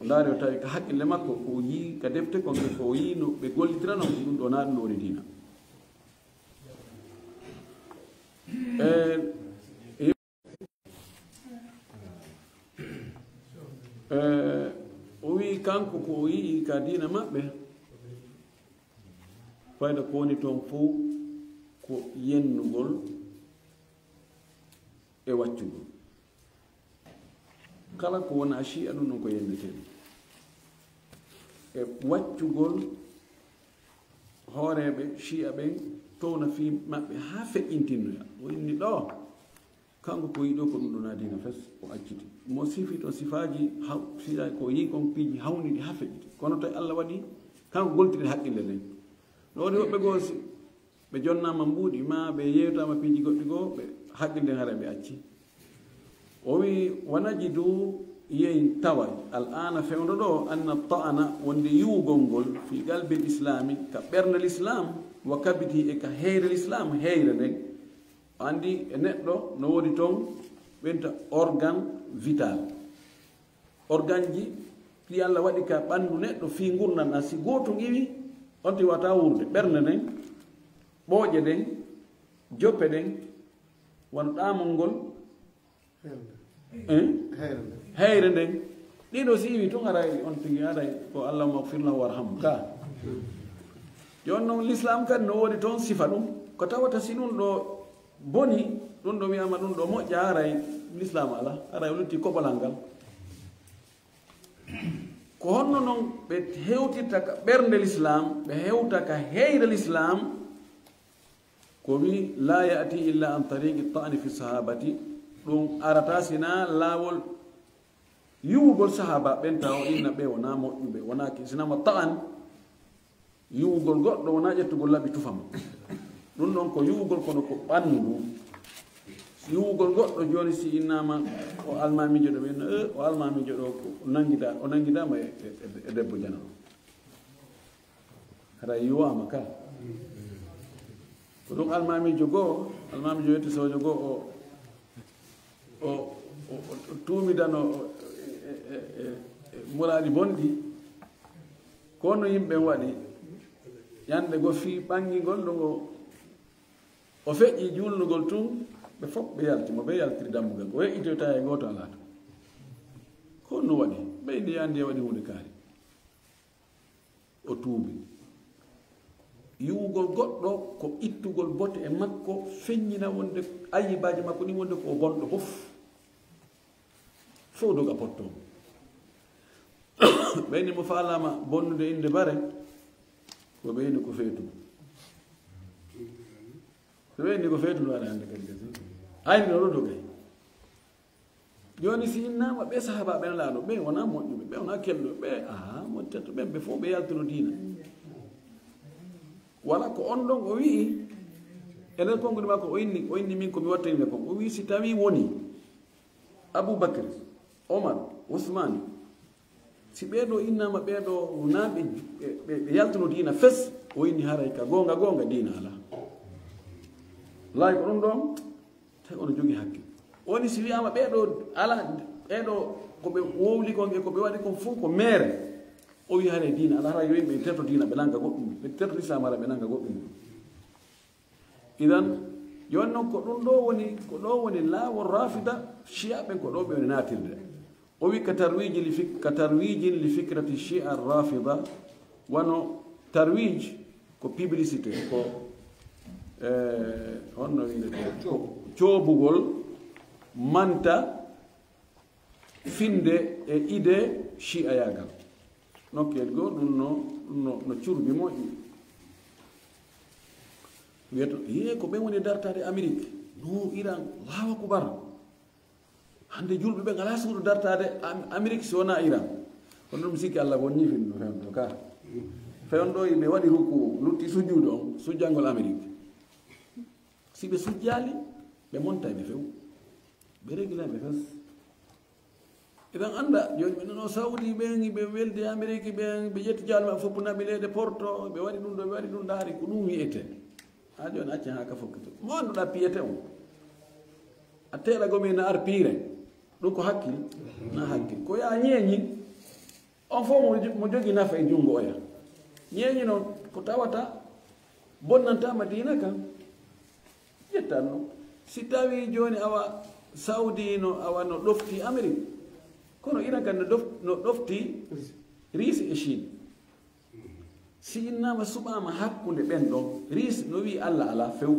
o ndaari, o tawi ka hakkille makko, ko o yi'i ka defte kon, ko o yi'i no ɓe gollitirano, ko ɗum ɗo na ɗum ɗo woni diina. E, e, e, O wi'i kanko ko o yi'i ka diina maɓɓe, fayda ko woni toon fof ko yennugol e waccugol. Kala ko wona shi'a ɗum ɗon ko yennetee. E waccugol hooreeɓe shi'a ɓen towna fii maɓɓe haa feƴƴintinnoya. O inni ɗo, kanko ko yiɗo ko ɗum ɗon adina fes, o acciti. Mo sifi to sifaaji haw-, sila ko yi kon piiji hawnidi haa feƴƴiti. Kono to Allah waɗi, kanko goltiri haqqille ɗen. No woodi woɓɓe goo si ɓe jonnaama mbuuɗi, maa ɓe yeewtaama piiji goɗɗi goo, ɓe haqqille haray ɓe acci. O wi'i, "Wa najidu, yehi tawa, al aana fewndo ɗo, anna ta'ana, wonde yiwugol ngol, fi qalbil islami, ka ɓernde l'islam, wa kabidi e ka heyre l'islam, heyre nden." Andi e neɗɗo no woodi toon ɓenta organe vital. Organeji ɗi Allah waɗi ka ɓanndu neɗɗo fii ngurndan ɗan, si gooto iwi, on tigi wata wuurde. Ɓernde nden, ɓooƴe ɗen, joppe ɗen, wano ɗaamol ngol, eh? Heyre nden. Ɗiɗo si iwi tun haray on tigi haray ko Allahumma ighfir lahu warhamhu ka. Jooni non l'islam kadi no woodi toon sifa ɗum. Ko tawata si ɗum ɗo boni, ɗum ɗo wi'ama ɗum ɗo moƴƴa, haray l'islam ala, haray o lutti koɓolal ngal. Ko honno non ɓe hewtirta ka ɓernde l'islam, ɓe hewta ka heyre l'islam? Ko wi, "La ya'ti illa an tariqi ta'ni fi sahabati." Ɗum arata sina laawol yiwugol sahaba ɓen, tawa inna ɓe wona moƴƴuɓe, wona ki-, sina mo ta'an, yiwugol goɗɗo wona ƴettugol laɓi tufa mo. Ɗum ɗon ko yiwugol kono ko ɓanndu. Yiwugol goɗɗo jooni si innama o almamiijo ɗo, ɓen, "Eh, o almamiijo ɗo ko nangida, o nangidama e, e, e, e debbo janano." Hara yiwaama ka. Ko ɗum almamiijo goo, almamiijo yetti soojo goo o, o, o, o tuumidano o, e, e, e, e muraaɗi bonɗi. Ko no yimɓe waɗi, ñande goo fii ɓangingol ɗo ngo o feƴƴi juulnugol tun, ɓe fof ɓe yalti, mo ɓe yaltiri dambugal, o weƴƴitoyta e gooto alaa ton. Ko no waɗi? Ɓeydi andi e waɗi huunde kaari. O tuubi. Yiwugol goɗɗo ko ittugol bote e makko, feññina wonde ayyibaaji makko ɗin wonde ko o bonɗo fof. Fof doga potto. Ɓeyni mo faalaama bonnude innde bare, ko ɓeyni ko feetu. So ɓeyni ko feetu no waɗa hannde kadi kadi. Ayni no ɗo dogay. Jooni si innama ɓe sahaba ɓen laaɗo, ɓe wona moƴƴuɓe, ɓe wona kelɗo, ɓe, aha, mo tetto ɓen, ɓe fof ɓe yaltuno diina. Wala ko on ɗon o wi'i, e nder konguɗi makko o inni, o inni min ko mi wattani le kon. O wi'i si tawi woni Abu Bakr, Omar, Usman, si ɓee ɗo innama ɓee ɗo wona ɓe, ɓe, ɓe, ɓe yaltuno diina fes, o inni haray ka goonga, goonga diina ala. Laay ko ɗum ɗon, tawi ono jogii hakke. Woni si wi'ama ɓee ɗo ala, ɓee ɗo ko ɓe wowli kon e ko ɓe waɗi kon fof ko meere. O wi haray diina ala, haray yo yimɓe terto diina ɓe nanga goɗɗum, ɓe terto l'islam haray ɓe nanga goɗɗum. Idan, jooni non ko ɗum ɗo woni, ko ɗo woni laawol rafida, shi'a ɓen ko ɗo ɓe woni naatirde. O wi ka tarwiji li fik-, ka tarwijin li fikrati shi'a rafida, wano tarwij ko publicité, ko, eh, honno wi'etee? Coobugol manta finde e idée shi'ayaagal. Nokkuyel goo, ɗum no, ɗum no, no curbi moƴƴi. Wiyeto, yee, ko ɓen woni dartaade Amérique. No Iran, Allahu Akbar. Hannde julɓe ɓen alaa suudu dartaade Am-, Amérique si wonaa Iran. Kono ɗum sikki Allah won ñifin ɗum fewndo ka. Fewndo ɓe waɗi ruku, lutti sujuudu on, sujjangol Amérique. Si ɓe sujjaali, ɓe montay ɓe few. Ɓe regilay ɓe fes. Eɗen annda, jooni ɓe nono Saudi ɓen, ɓe weldi Amérique ɓen, ɓe ƴetti jawle maɓɓe fof, naɓi leyɗe Porto, ɓe waɗi ɗum ɗo, ɓe waɗi ɗum ndaari, ko ɗum wi'etee. Haa jooni acca haa ka fokkito. Mo annduɗaa piyete on? A teela gomee na ar piire. Ɗum ko hakkil? Na hakkil. Ko yaa ñeeñi. On fof mo jo-, mo jogii nafa e junngo oya. Ñeeñi noon ko tawata bonnantaama diina kan. Ƴettan noon. Si tawii jooni awa Saudi no, awa no ɗofti Amérique. Kono Iran kan no ɗof-, no ɗofti Riisi e Chine. Si innama suɓama hakkunde ɓen ɗon, Riisi no wi'i Allah ala few.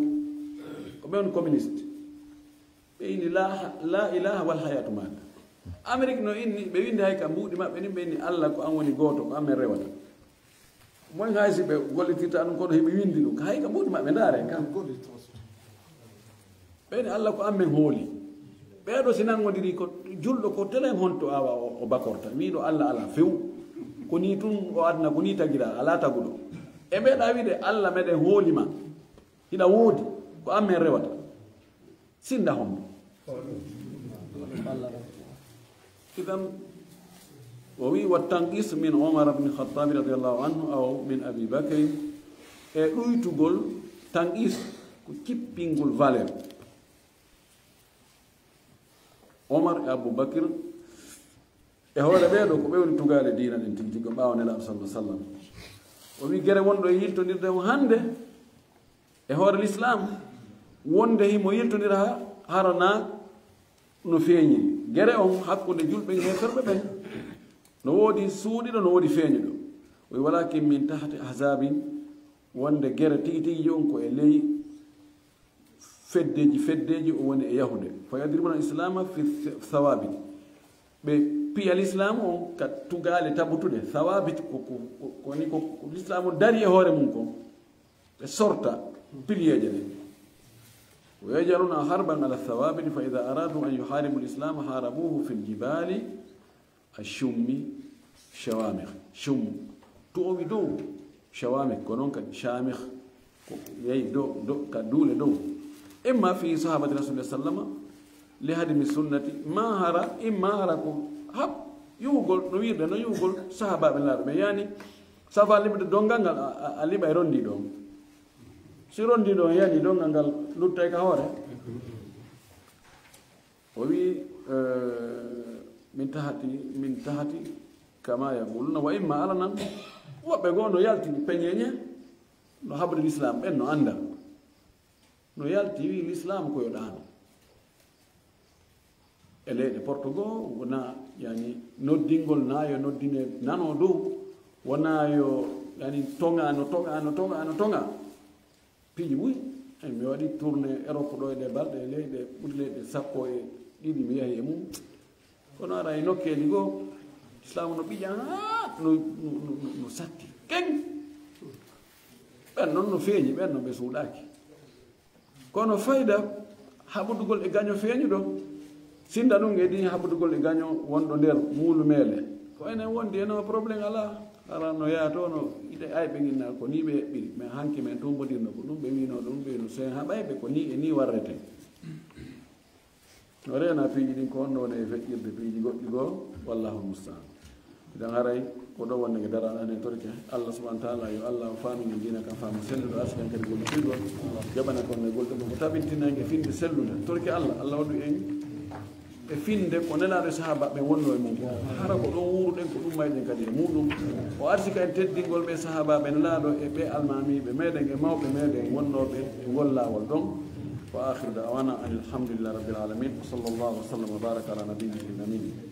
Ko ɓe woni communiste. Ɓe inni la, la ilaha wal hayatu mata. Amérique no inni, ɓe windi hay ka mbuuɗi maɓɓe ni, ɓe inni Allah ko an woni gooto, ko an men rewata. Moy hay si ɓe gollitirta ɗum, kono hiɓe windi ɗum. Hay ka mbuuɗi maɓɓe, ndaare kan. Ɓe inni Allah ko an men hooli. Ɓeeɗo si nangodiri ko julɗo ko telen honto awa o, o bakorta. Wiiɗo Allah ala few. Ko ni tun o aduna, ko ni tagira, ala taguɗo. E mbeɗa wiide Allah meɗen hooli ma. Hiɗa woodi, ko an men rewata. Sinda hombo. Idan, o wi wa tanqis min Omar ibn Khattab radiyallahu anhu aw min Abi Bakr, e ɗuytugol tanqis ko cippingol valeur. Omar e Abu Bakr e hoore ɓee ɗo ko ɓe woni tugaale diina ɗin tigi tigi ko ɓaawo Nelaaɗo sallallahu alaihi wasallam. O wi gere wonɗo e yiltondirde on hannde e hoore l'islam, wonde himo yiltondira ha-, hara na no feeñi. Gere on hakkunde julɓe e heeferɓe ɓen, no woodi suuɗiɗo, no woodi feeñuɗo. O wi, "Walakin min tahti ahzabin", wonde gere tigi tigi on ko e ley feddeji, feddeji o woni e yahude. "Fa yadribuna islama fi th-, thawabit." Ɓe piya l'islam on ka tugaale tabutuɗe. Thawabit ko, ko, ko, ko ni ko, ko l'islam on dari e hoore mum kon. Ɓe sorta piliyeeje ɗen. "Wa yaj'aluna harban ala thawabit, fa idha aradu an yuharibu al-islam harabuhu fil jibali ashummi shawamikh." Shum, to o wi dow shawamikh, ko non kadi shamikh, ko yehi dow, dow, ka duule dow. Imma fi sahabati Rasulillah sallama, li hadmi sunnati, ma hara, imma hara ko hab, yuwugol, no wiirde, no yuwugol sahabaaɓe laaɗo ɓe. Yani, safa limde dongal ngal, a, a, a liɓa e rondi ɗon. Si rondi ɗon, yani dongal ngal luttay ka hoore. O wi, eh, min tahati, min tahati, kama yaquluna, wa imma ala nan, woɓɓe goo no yalti peñeñe, no haɓde l'islam, ɓen no annda. No yalti, wi, "L'islam ko yo ɗaano." E leyɗe Porto goo, wona, yani, noddingol na yo noddine nano dow, wona yo, yani, toŋa, no toŋa, no toŋa, no toŋa. Piiji buy, eh, mi waɗi tournée Europe ɗo e ɗe balɗe, e leyɗe ɓuri leyɗe sappo e ɗiɗi mi yahi e mum. Kono ara e nokkeeli goo, Islaam no ɓiƴa haa no, no, no, no, no satti. Keŋ! Ɓen non no feeñi, ɓen non ɓe suuɗaaki. Kono fayda haɓodugol e gaño feeñuɗo, sinda ɗum e ɗi haɓodugol e gaño wonɗo nder muulu meele. Ko enen wondi e no problème alaa. Hara no yaha to no ide ayɓe ginna ko ni ɓe eɓɓiri. Mais hanki men tumbodirno ko ɗum ɓe wino ɗum ɓe no sen haɓayɓe ko ni e ni warrete. No reena piiji ɗin ko on ɗo woni e feƴƴirde piiji goɗɗi goo, wallahu musta'an. Idan haray ko ɗo wonde ke dara anen torke. Allah subhanahu wa ta'ala yo Allah o faami min diina kan faamu selluɗo, arsikan kadi gol firgol. Jaɓana kon e gol ɗum ko tabintinanke finde sellude. Torke Allah, Allah waɗu en e finde ko nelaaɗo e sahaaba ɓe wonno e mum ko. Hara ko ɗon wuuruɗen ko ɗum mayɗen kadi e muɗum. O arsika en teddingol ɓe sahaaba ɓe nelaaɗo e ɓe almaamiiɓe meɗen e mawɓe meɗen wonnooɓe e ngol laawol ɗon. Wa akhiru da'wana anil hamdulillahi rabbil alamin. Wa sallallahu wa sallam wa baraka ala nabiyyina al-amin.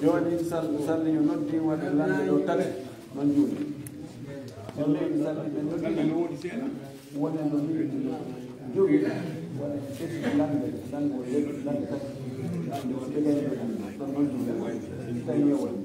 Jooni sal-, salli yo noddi waɗi lande ɗo tati non juuɗe. Salli salli ɓe noddi woni no min jogi waɗi tati lande, lande, lande tati. Lande si ɓe gañi ɗo ɗon non juuɗe. Tawi yo woni.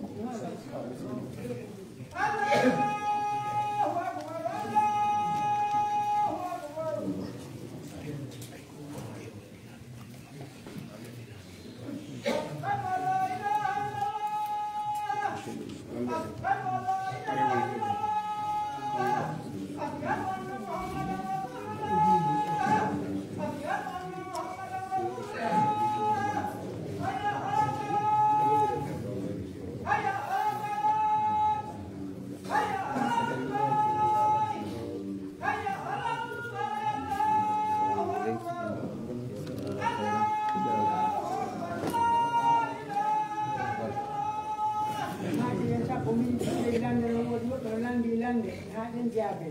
Min jaabe.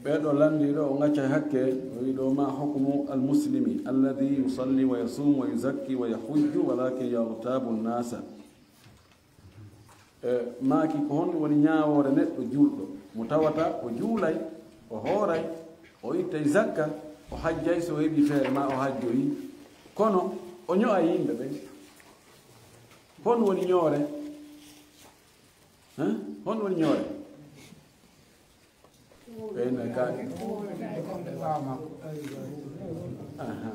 Ɓeeɗo landiiɗo o ŋacca hakke, o wiɗo ma hukmu al-muslimi alladhi yusalli wa yasum wa yuzakki wa yahujju walakin yaghtabu nasa. E, maaki ko honɗum woni ñaawoore neɗɗo juulɗo mo tawata o juulay, o hooray, o ittay zakka, o hajjay so o heɓi feere ma o hajjoyi, kono o ño'ay yimɓe ɓen? Honɗum woni ñoore? Hein? Honɗum woni ñoore? Ɓeyna kaari. Aha.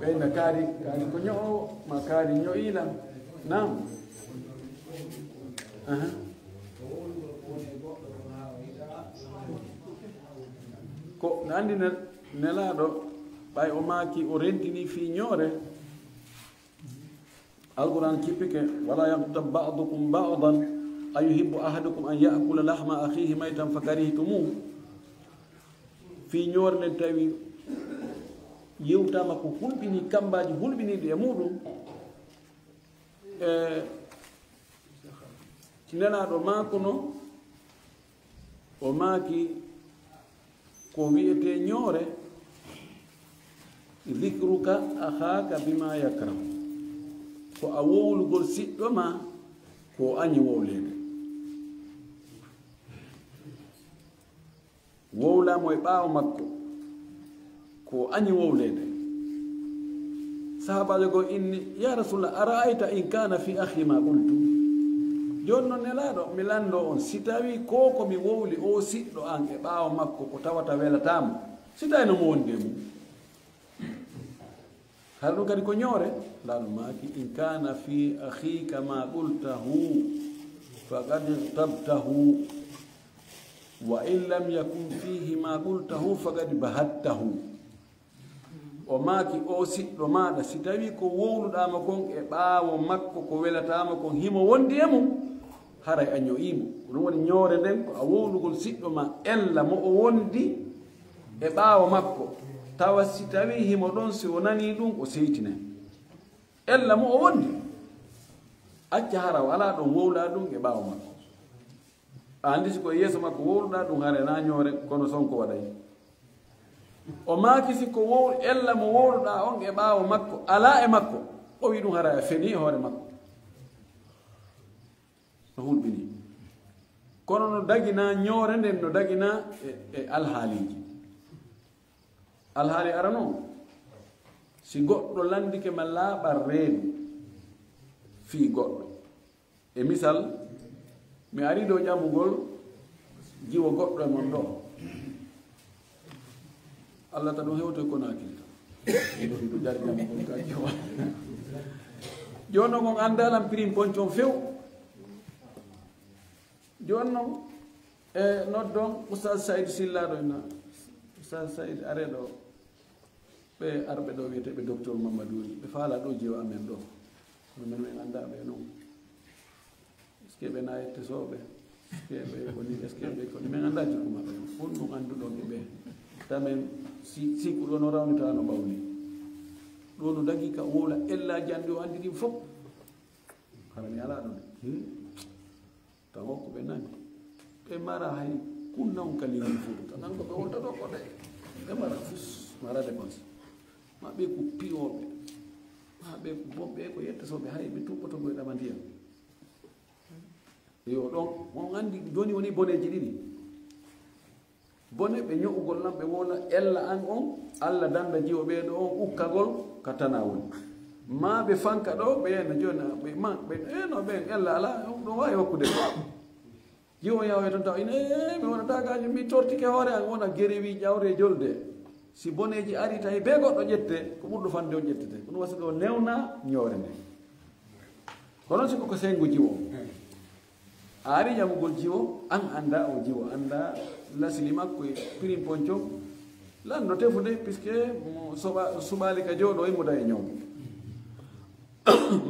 Ɓeyna kaari, kaari ko ño'o ma kaari ño'ilam. Naam. Aha. Ko na andi ne-, nelaaɗo ɓay o maaki o rentini fii ñoore. Alquran kippike, "Wala yaghtab ba'dukum ba'dan ayuhibbu ahadukum an ya'kula lahma akhihi maytan fakarihtumuh." Fii ñoore nden tawi yewtama ko hulɓini, kambaaji hulɓiniiɗi e muɗum. E nelaaɗo maako no o maaki, ko wi'etee ñoore, "Dhikruka akhaka bima yakrahu." Ko a wowlugol siɗɗo ma ko o añi wowleede. Wowlaa mo e ɓaawo makko ko o añi wowleede. Sahaabaajo goo inni, "Ya Rasulallah, ara'ayta in kana fi akhi ma qultu?" Jooni non, nelaaɗo, mi lanndoo on, si tawii ko ko mi wowli o siɗɗo an e ɓaawo makko ko tawata welataa mo, si tawii no mo wondi e mum? Hara ɗum kadi ko ñoore. Nelaaɗo maaki, "In kana fi akhika ma qultahu faqad ightabtahu, wa in lam yakun fihi ma qultahu faqad bahattahu." O maaki, o siɗɗo maaɗa, si tawii ko wowluɗaa mo kon e ɓaawo makko ko welataa mo kon himo wondi e mum, haray a ño'ii mo. Ko ɗum woni ñoore nden, ko a wowlugol siɗɗo ma ella mo o wondi e ɓaawo makko, tawa si tawii himo ɗon, si o nanii ɗum, o seytinay. Ella mo o wondi, acca hara o alaa ɗon, wowlaa ɗum e ɓaawo makko. A anndi si ko e yeeso makko wowluɗaa ɗum, haray na ñoore, kono sonko waɗay. O maaki si ko wow-, ella mo wowluɗaa on e ɓaawo makko, alaa e makko, o wi'i ɗum haray a fenii e hoore makko. No hulɓinii. Kono no daginaa ñoore nden, no daginaa e, e alhaaliiji. Alhaali arano, si goɗɗo lanndike ma laaɓal reedu fii goɗɗo. E misal, mi arii ɗoo ƴamugol jiwo goɗɗo e mon ɗoo. Allah ta ɗum hewtoy Konaakiri tan. Ɗum jari ƴamugol ka jiwo. Jooni non on anndaa lan pirin poncon few. Jooni non, e noddon Oustaz Saïd Silla ɗo ina. Oustaz Saïd, aree ɗoo. Ɓe arɓe ɗoo wi'eteeɓe Docteur Mamadou ni, ɓe faalaa ɗoo jiwo amen ɗoo. Kono men, men anndaa ɓe non. Est-ce que ɓe na yettesooɓe? Est-ce que ɓe ko ni? Est-ce que ɓe ko ni? Men anndaa jikku maɓɓe. Honɗum annduɗon e ɓe? Tamen si, siku ɗoo no rawnita no ɓawli. Ɗoo no dagii ka wowla ella jannde o anndi ɗin fof. Hara mi alaa ɗon. Hmm? Tawa ko ɓe nani. Ɓe mara hay kunna on ka leydi Fuuta. Nan ko ɓe wonta ɗoo ko ɗe. Ɓe mara fus, mara dépense. Ma ɓe ko piwooɓe. Ma ɓe ko bonɓe, ko yettesooɓe, hay ɓe tuɓɓoto ko e ɗama ndiyam. Yo ɗon, on anndi jooni woni boneeji ɗiɗi. Bone ɓe ño'ugol lan, ɓe wowla ella an on, Allah dannda jiwo ɓee ɗoo on ukkagol ka tanaa woni. Ma ɓe fanka ɗoo, ɓe yeena jooni, ɓe ma, ɓe, e no ɓen ella alaa, on ɗon waawi hokkude. Jiwo yahoya ton taw ina, "Ee, mi wonata gaajo, mi tortike hoore an," wona gerewi ƴawre e jolde. Si boneeji arii tawi bee goɗɗo ƴette, ko ɓurɗo fanɗude on ƴettete. Ko ɗum wasi ɗoo newna ñoore nde. Kono si ko ko senngo jiwo. A arii ƴamugol jiwo, an anndaa o jiwo, anndaa lasili makko e pirin poncon. Lanndo tefude, puisque mo soɓa-, suɓaali ka jooɗo, himo dañi ñaw.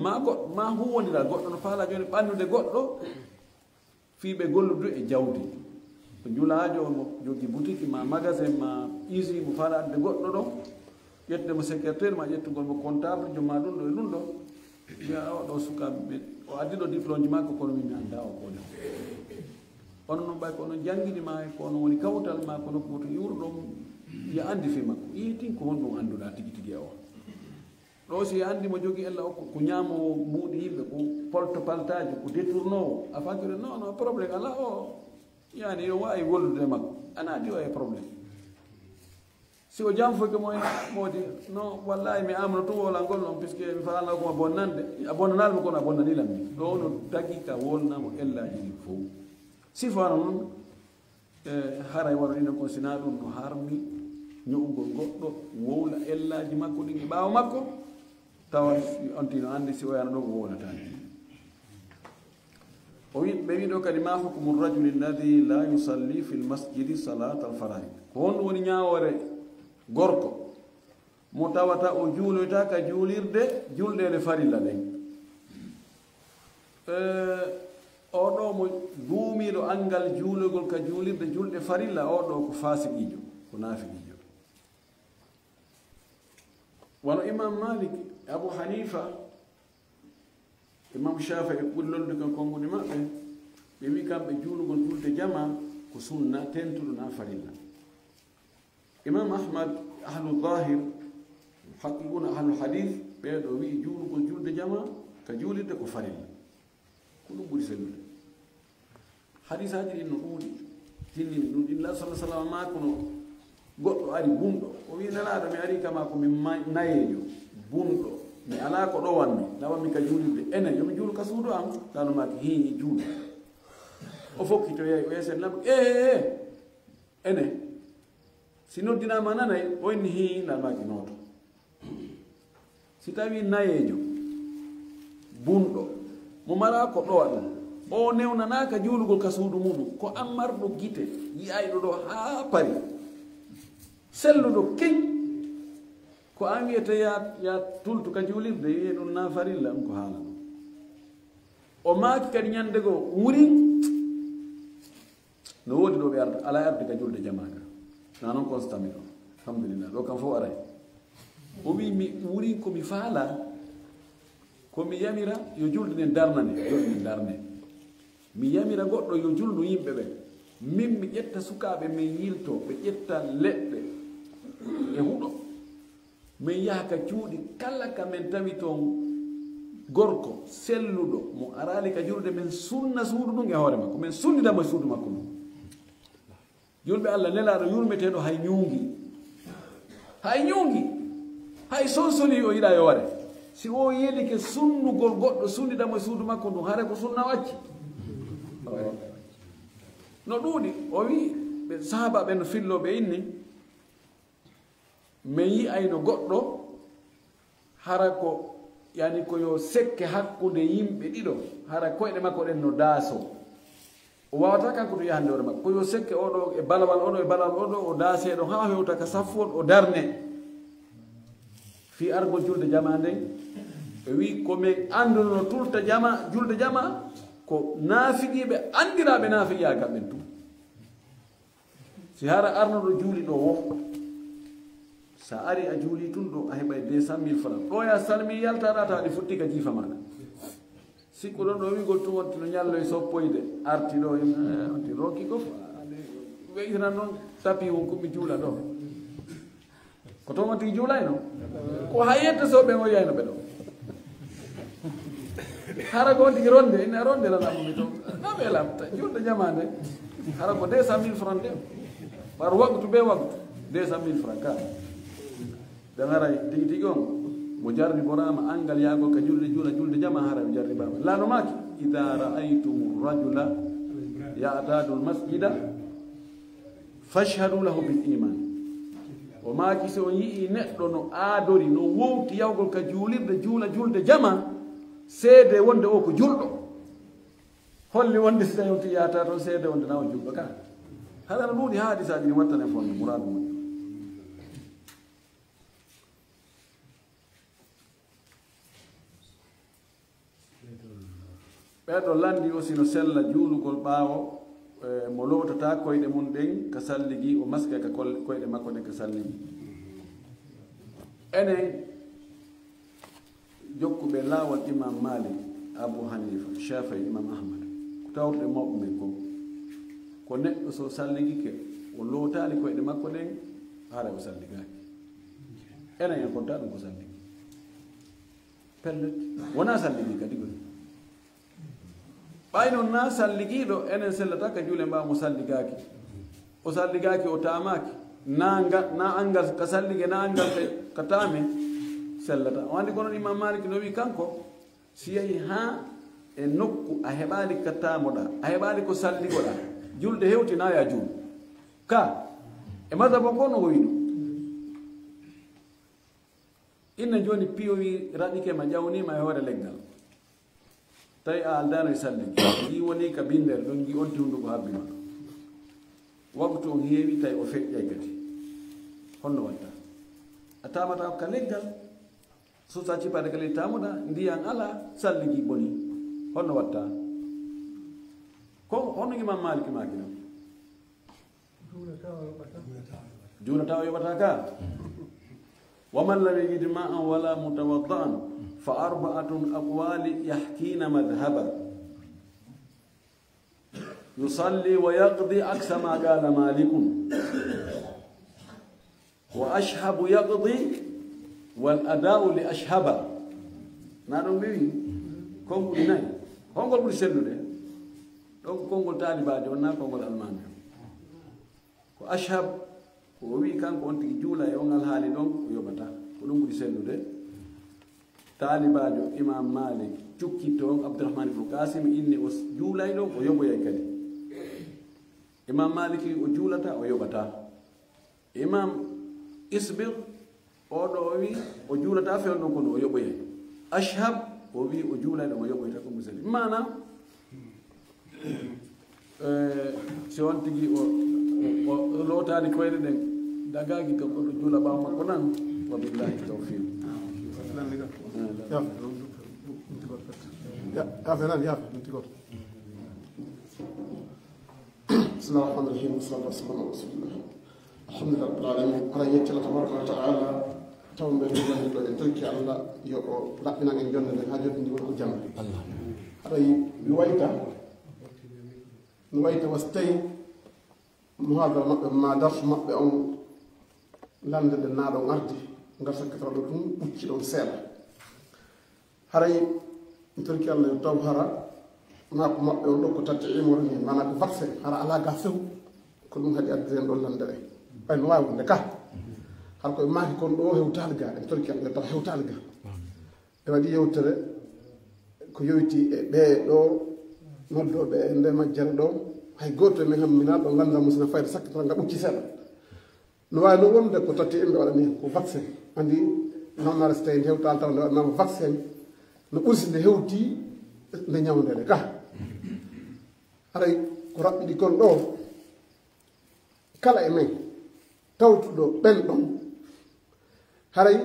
Ma goɗɗo, ma huwondiral goɗɗo no faala jooni ɓannude goɗɗo, fii ɓe gollude e jawdi. Ko julaajo mo jogi butiki ma magasin ma usine mo faala adde goɗɗo ɗo, ƴettude mo secrétaire ma, ƴettugol mo comptable, jom ma ɗum ɗo e ɗum ɗo. Wiya, "O ɗo suka, mi, o addi ɗo diplôme ji makko, kono min mi anndaa o ko woni." Onon noon ɓay ko onon janngini ma, ko onon woni kawtal ma, kono ko to iwruɗon, ya anndi fii makko. Iitin ko honɗum annduɗaa tigi tigi e o. Ɗo si ya anndi mo jogi ella o ko, ko ñaamoowo mbuuɗi yimɓe, ko polto paltaaji, ko détournoowo. A fankire, non, non, problème alaa o. Yani, yo waawi gollude e makko. Ana addi o e problème. Si o janfoke mo en, moodi, "Non, wallahi, mi amno tun wolangol non, puisque mi faala ko ma bonnande. A bonnanal mo, kono a bonnanilan mi." Ɗo no tagi ka wolna mo ellaaji ɗin fow. Sifano non, e, haray wano ɗin kon, sina ɗum no harmi ño'ugol goɗɗo, wowla ellaaji makko ɗin e ɓaawo makko, tawa on tino anndi si o yana ɗon o wowlataani. O wi, ɓe wi ɗo kadi, "Ma hukmu rajuli alladhi la yusalli fil masjidi salata al faraid?" Ko honɗum woni ñaawoore gorko mo tawata o juuloyta ka juulirde, julɗeele farilla ɗen? E, o ɗo mo duumiiɗo anngal juulugol ka juulirde julɗe farilla, o ɗo ko faasiqiijo, ko naafiqiijo. Wano Imam Malik, Abu Hanifa, Imam Shafi'i e ɓuri lollude kon konnguɗi maɓɓe, ɓe wi kamɓe juulugol julde jama ko sunna tentuɗo na farilla. Imam Ahmad, ahlu zahir, haqiquna ahlu hadith, ɓee ɗo wi juulugol julde jama ka juulirde ko farilla. Ko ɗum ɓuri sellude. Hadisaaji ɗin no ɗuuɗi, tinnini ɗum. Ɗin la sallallahu alaihi wasallam maa kono goɗɗo ari bunɗo, o wi, "Nelaaɗo, mi ari kama ko mi ma-, nayeejo, bunɗo, mi alaa ko ɗowanmi, nawammi ka juulirde, ene, yo mi juulu ka suudu am?" Laano maaki, "Hii, juulu." O fokkitoyay, o yesen lam, "Ee, ee, ee, ene." Si noddinaama nanay, o inni, "Hii," laano maaki, "Nooto." Si tawii nayeejo, bunɗo, mo maraa ko ɗowa ɗum, o newnanaaka juulugol ka suudu muɗum, ko an marɗo gite, yi'ayɗo ɗo haa Pari, selluɗo keñ, ko an wiyete ya, ya tultu ka juulirde, wi'e ɗum na farilla, ɗum ko haala ɗum. O maaki kadi ñande goo, wurin, no woodi ɗo ɓe arda, alaa arde ka julde jamaaka. Na non constat mi ɗo. Alhamdulillah, ɗo kam fof aray. O wi, mi wuri ko mi faala, ko mi yamira yo julde nden darnane, julde nden darne. Mi yamira goɗɗo yo julnu yimɓe ɓen. Min mi ƴetta sukaaɓe men yilto, ɓe ƴetta leɗɗe e huɗo. Min yaha ka cuuɗi kala ka min tawi toon gorko selluɗo mo araali ka julde, min sunna suudu ndun e hoore makko, min sunnida mo e suudu makko ndun. Julɓe Allah, Nelaaɗo yurmeteeɗo hay ñuungi, hay ñuungi, hay sonsoli o yiɗa yo ware. Si o yelike sunnugol goɗɗo sunnida mo e suudu makko ndun, hare ko sunna o acci. No ɗuuɗi, o wi, ɓe sahaaba ɓen no fillo ɓe inni, min yi'ayno goɗɗo hara ko, yani, ko yo sekke hakkunde yimɓe ɗiɗo, hara koyɗe makko ɗen no daasoo. O waawata kanko to yahande hoore makko. Ko yo sekke oɗo e balawal oɗo e balawal oɗo, o daaseeɗo haa hewta ka saffu on, o darne. Fii argol julde jama nden, ɓe wi ko min annduno no tulta jama, julde jama, ko naafiqiiɓe anndiraaɓe naafiqiyaagal ɓen tun. Si hara arnuɗo juuli ɗo wo, sa ari a juuli tun ɗo, a heɓay deux cent mille francs. Ɗo ya salmi yaltaɗa tawa ɗi futti ka jiifa maɗa. Sikkuɗo ɗo wigol tun wonti no ñalloy soppoyde. Arti ɗo, eh, wonti roki ko. Weyinan noon tapi won ko mi juula ɗo. Ko toon on tigi juulayno? Ko hay yetta so ɓe o yiyayno ɓe ɗo. Hara ko on tigi ronde, ina ronde la lambo mi toon. No ɓe lamta, julde jamaande. Hara ko deux cent mille francs de. Par waktu be waktu, deux cent mille francs ka. Ɓe ngaray tigi tigi on, mo jarriboraama anngal yaagol ka julde juula, julde jama, hara ɓe jarribaama. Laano maaki, "Idha ra'aytumu rajula ya'tadu al-masjida, fashhadu lahu bil iman." O maaki, si on yi'ii neɗɗo no aadori, no wowti yahugol ka juulirde, juula julde jama, seede wonde o ko julɗo. Holli wonde si tawi on tigi yahata toon, seede wonde na o julɗo ka. Hara no ɗuuɗi haa hadisaaji ɗi wattane fondo muraadu mum. Ɓeeɗo lanndi o sino sella juulugol ɓaawo, e, mo lootataa koyɗe mum ɗen ka salligi, o maska ka kol-, koyɗe makko ɗen ka salligi. Enen jokkuɓe laawol Imam Malik, Abu Hanifa, Shafi'i, Imam Ahmad, ko tawruɗen mawɓe men kon, ko neɗɗo so salligike, o lootaali koyɗe makko ɗen, haray o salligaaki. Enen en kontaa ɗum ko salligi. Pellet, wonaa salligi kadi goni. Ɓay noon na salligiiɗo, enen sellata ka juulen ɓaawo mo salligaaki. O salligaaki, o taamaaki. Na nga-, na angal ka sallige, na angal ka, ka taame, sellata. O anndi ko noon Imam Malik no wi'i kanko, si yahi haa e nokku a heɓaali ka taamoɗaa, a heɓaali ko salligoɗaa, julde hewti na ya juul. Ka, e mazhab on ko no o wi'i ɗum. Inna jooni piyowi raɗike ma, ƴawniima e hoore leggal. Tawi a aldaano e salli. Ngi woni ka binndere ɗon, ngi onti hunnduko habbi ma. Waktu on heewi, tawi o feƴƴay kadi. Honno watta? A taamata ka leggal. Suusa cipade ka ley taamuɗa, ndiyan ala, salli ngi boni. Honno watta? Ko honno Imam Malik maaki non? Juulata o yoɓata ka. ومن لم يجد ماء ولا متوضأ فأربعة أقوال يحكين مذهبا. يصلي ويقضي أقصى ما قال مالك. وأشهب يقضي والأداء لأشهب. Na ɗon ɓe wi konguɗi nayi. Hongol ɓuri sellude? Ɗon ko konngol taalibaajo on, naa konngol almaami on. Ko Ashhab, ko o wi'i kanko on tigi juula e on alhaali ɗon, o yoɓata. Ko ɗum ɓuri sellude. Taalibaajo Imam Malik, cukkitto on Abdurrahman ibn Qasim, inni o s-, juulay ɗon, o yoɓoyay kadi. Imam Malik wi o juulata, o yoɓata. Imam Isbir, oɗo o wi o juulata fewndo kono o yoɓoyay. Ashhab, o wi o juulay ɗon, o yoɓoyta ko musali. Maana, eh, si on tigi o, o, o lootaani koyɗe ɗen, dagaaki kam ɗo juula ɓaawo makko nan, wa billahi tawfiq. Ya, ya, ya, ya, ya, ya, Bismillah ar-Rahman ar-Rahim. Wa sallallahu wa sallam ala Rasulillah. Alhamdulillah Rabbil Alamin. Hara yetti Allah tabaraka wa ta'ala. Taw mbe ɗo en torki Allah yo o laɓɓinan en jonde nden haa jonde ndi wona aljanna. Hara mi wayta, mi wayta was tawi muhadara maɓɓe ma darsu maɓɓe on lande nde naa ɗon ardi ngal sakkitoro ɗo tun ɓucci ɗon seeɗa. Haray mi torki Allah yo taw hara maa ko maɓɓe on ɗo ko tatti imoro ni, maanaa ko vaccin, hara alaa ga few, ko ɗum haɗi addude en ɗon lanndere. Ɓay no waawi wonde ka. Hara koye maaki kon ɗo hewtaali ga, en torki Allah yo taw hewtaali ga. Ɓe waɗi yewtere ko yowiti e ɓee ɗo noddooɓe e nde majjere ɗo, hay gooto e men hamminaa ɗo nganndaa mo sina fayda sakkitoro nga ɓucci seeɗa. No waawi noon wonde ko tati en ɓe waɗani ko vaccin. Anndi, nawnaare so tawii nde hewtaali taw nde waɗanaama vaccin, no ɓuri si nde hewtii nde ñawnde nde ka. Haray ko raɓɓiɗi kon ɗo, kala e men tawtuɗo ɓen ɗon, haray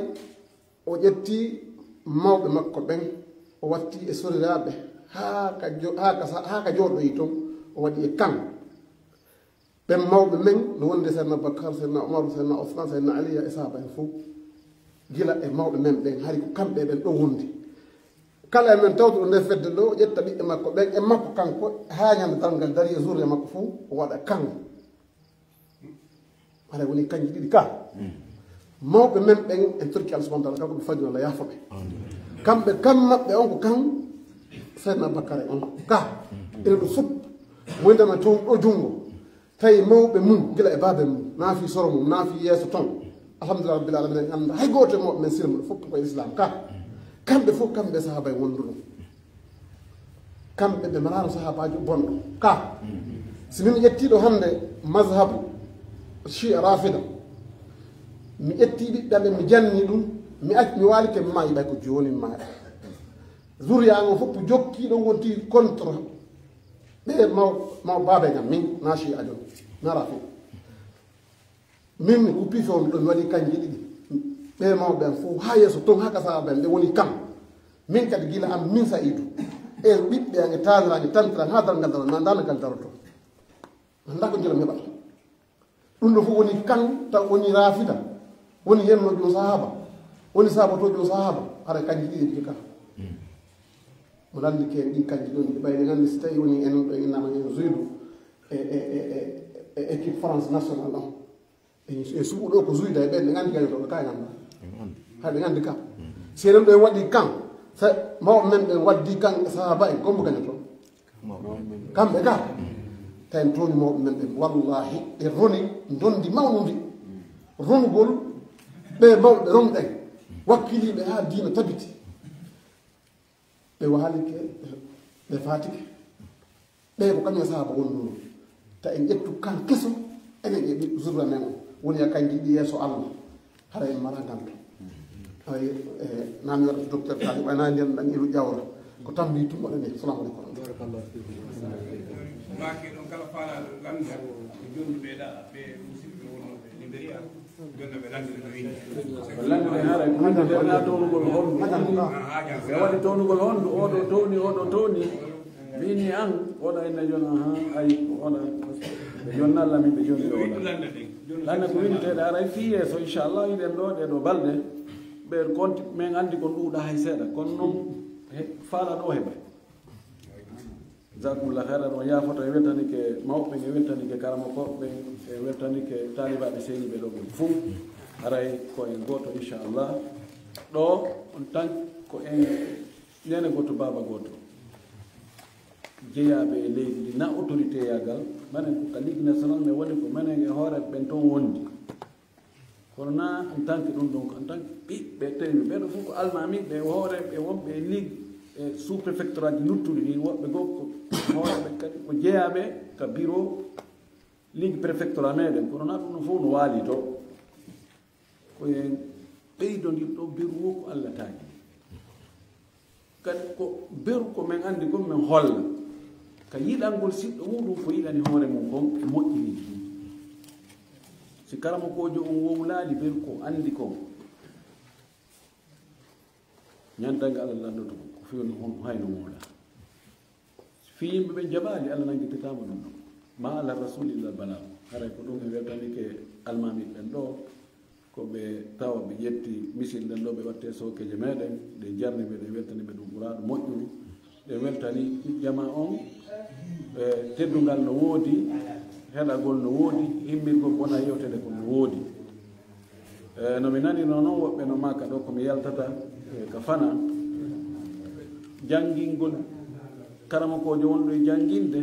o ƴetti mawɓe makko ɓen, o watti e soriraaɓe haa ka jo-, haa ka sa-, haa ka jooɗoyi ton, o waɗi e kan. Ɓen mawɓe men no wondi e Seydina Abubakar, Seydina Umaru, Seydina Usman, Seydina Aliya e sahaaba en fof. Gila e mawɓe men ɓen, hari ko kamɓe ɓen ɗo wondi. Kala e men tawtuɗo nde fedde ɗo, o ƴetta ɓiɓɓe makko ɓen e makko kanko, haa ñande darngal dari e zurriya makko fof, o waɗa kan. Haray woni kanji ɗiɗi ka. Mawɓe men ɓen en torki Allah subhanahu wa ta'ala, kanko ɓe fajjino Allah yaafo ɓe. Kamɓe kan maɓɓe on ko kan Seydina Abubakar en on ka. Ene ɗo fof, mo ndema toon ɗo junngo. Tawi mawɓe mum, gila e baabe mum, naa fii soro mum, naa fii yeeso ton. Alhamdulillah Rabbil Alamin, en anndaa hay gooto e mawɓe men sirma ɗo fof ko e Islam ka. Kamɓe fof, kamɓe sahaaba en wonduno. Kamɓe ɓe maraano sahaabaajo bonɗo ka. Si min ƴettii ɗo hannde mazhabu Shia Rafida, mi ƴettii ɓiɓɓe amen, mi janni ɗum, mi acci, mi waalike, mi maayi, ɓay ko jooni mi maayi. Zuriya an o fof jokki ɗon wonti contre ɓe maw-, maw baabe ngam min, na Shia jon, na Rafida. Min mi kuppi few mi ɗon waɗi kanji ɗiɗi. Ɓe mawɓe ɓen fof haa yeeso ton haa ka sahaaba en ɓe woni kam. Min kadi gila am min Sa'idu. E ɓiɓɓe an, e taaniraaɓe, tantiraaɓe, haa darngal daroo, na ndaana kadi daroto. Na ndaa ko njilam heɓata. Ɗum ɗo fof woni kan, taw woni raafida, woni yenno jom sahaaba, woni saabato jom sahaaba, hara kanji ɗiɗi ɗi ka. Mo lanndi ke ɗin kanji ɗon, ɗi ɓayde nganndi si tawi woni en ɗo innama en zuydu e, e, e, e, e équipe France nationale on. E, e suɓu ɗo ko zuyda e ɓen, ɓe nganndi gañoto ɓe kay nganndi. Hay ɓe nganndi ka. Si enen ɗo en waɗi kan, sa mawɓe men ɓen waddi kan e sahaaba en, kombo gañoto. Kamɓe ka, tawi en tooni mawɓe men ɓen. Wallahi, ɓe roni ndondi mawnundi. Ronugol ɓe mawɓe ronɗen. Wakkiliiɓe haa diina tabiti. Ɓe waalike, ɓe faatike. Ɓe ko kañum e sahaaba wonduno. Ta en ƴettu kan keso, enen e ɓiɓɓe zurra men o. Woni a kanji ɗi yeeso Allah. Hara en mara ngal to. Ay, eh, nami waɗata docteur Kali, ɓay na nden ɗan ilu ƴawra. Ko tambi tumbo ɗen. Assalamu alaikum. Barakallahu fikum. Baki ɗon kala faalaɗo ganda, ko jonduɓe ɗa, ɓe musidɓe wonnoɓe Liberia, jonnoɓe landude no windi. Landude haray, ko windi nde na townugol hondu. Ah, haja. Ɓe waɗi townugol hondu, oɗo towni, oɗo towni. Mbini an, oɗo ene jona, ha, ay, oɗo, ɓe jonna Allah min, ɓe jonni oɗo. Landude ɗen. Lanne ko winnditeeɗe aray fii yeeso, inchallah, hiɗen ɗo ɗee ɗo balɗe. Ɓe konti, min anndi ko ɗuuɗa hay seeɗa, kono noon he-, faala ɗo heɓa. Jazakumullah khairan, on yaafoto, e weltanike mawɓe, e weltanike karamokooɓe, e weltanike taalibaaɓe seeniiɓe ɗo ɓe fof. Aray ko en gooto, inchallah. Ɗo on tan ko en neene gooto, baaba gooto. Jeyaaɓe e leydi ndi, na autorité yaagal, manen ko ka Ligue nationale, mais woni ko manen e hoore ɓen toon wondi. Kono na en tant que ɗum ɗon, ko en tant que ɓiɓɓe tawi ɓeɗo fof ko almami, ɓe hoore, ɓe wonɓe e ligue, e sous préfectorat ji luttuɗi ɗi, woɓɓe goo ko hooreɓe kadi ko jeyaɓe ka bureau ligue préfectorat meɗen, kono na ɗum ɗon fof no waali to. Ko en ɓeydodir ɗo beru wo ko Allah taagi. Kadi ko beru ko min anndi kon min holla. Ka yiɗangol siɗɗo muɗum ko yiɗani hoore mum kon e moƴƴiniiji ɗum. Si karamokoojo on wowlaali beru ko anndi kon, ñande Allah landoto ko feewni on hayno wowla. Fii yimɓe ɓen jaɓaali, Allah nanngititaama ɗum ɗon. Ma ala rasuli illa bala. Haray ko ɗum en weltanike almaami ɓen ɗo. Ko ɓe tawa ɓe ƴetti misil nden ɗo, ɓe watte sookeeje meɗen, ɗe jarni ɓe, ɗe weltani ɓe ɗum ɓuraaɗo moƴƴuru. Ɗe weltani jama on, e, teddungal no woodi, heɗagol no woodi, himmirgol bona yewtede kon no woodi. E, no mi nani noon, woɓɓe no maaka ɗo ko mi yaltata, e, ka fana. Janngingol karamokoojo wonɗo e jannginde,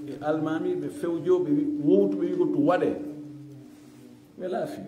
e almaami ɓe fewjooɓe wi-, wowtuɓe wi'gol ɗum waɗee. Ɓe laafi.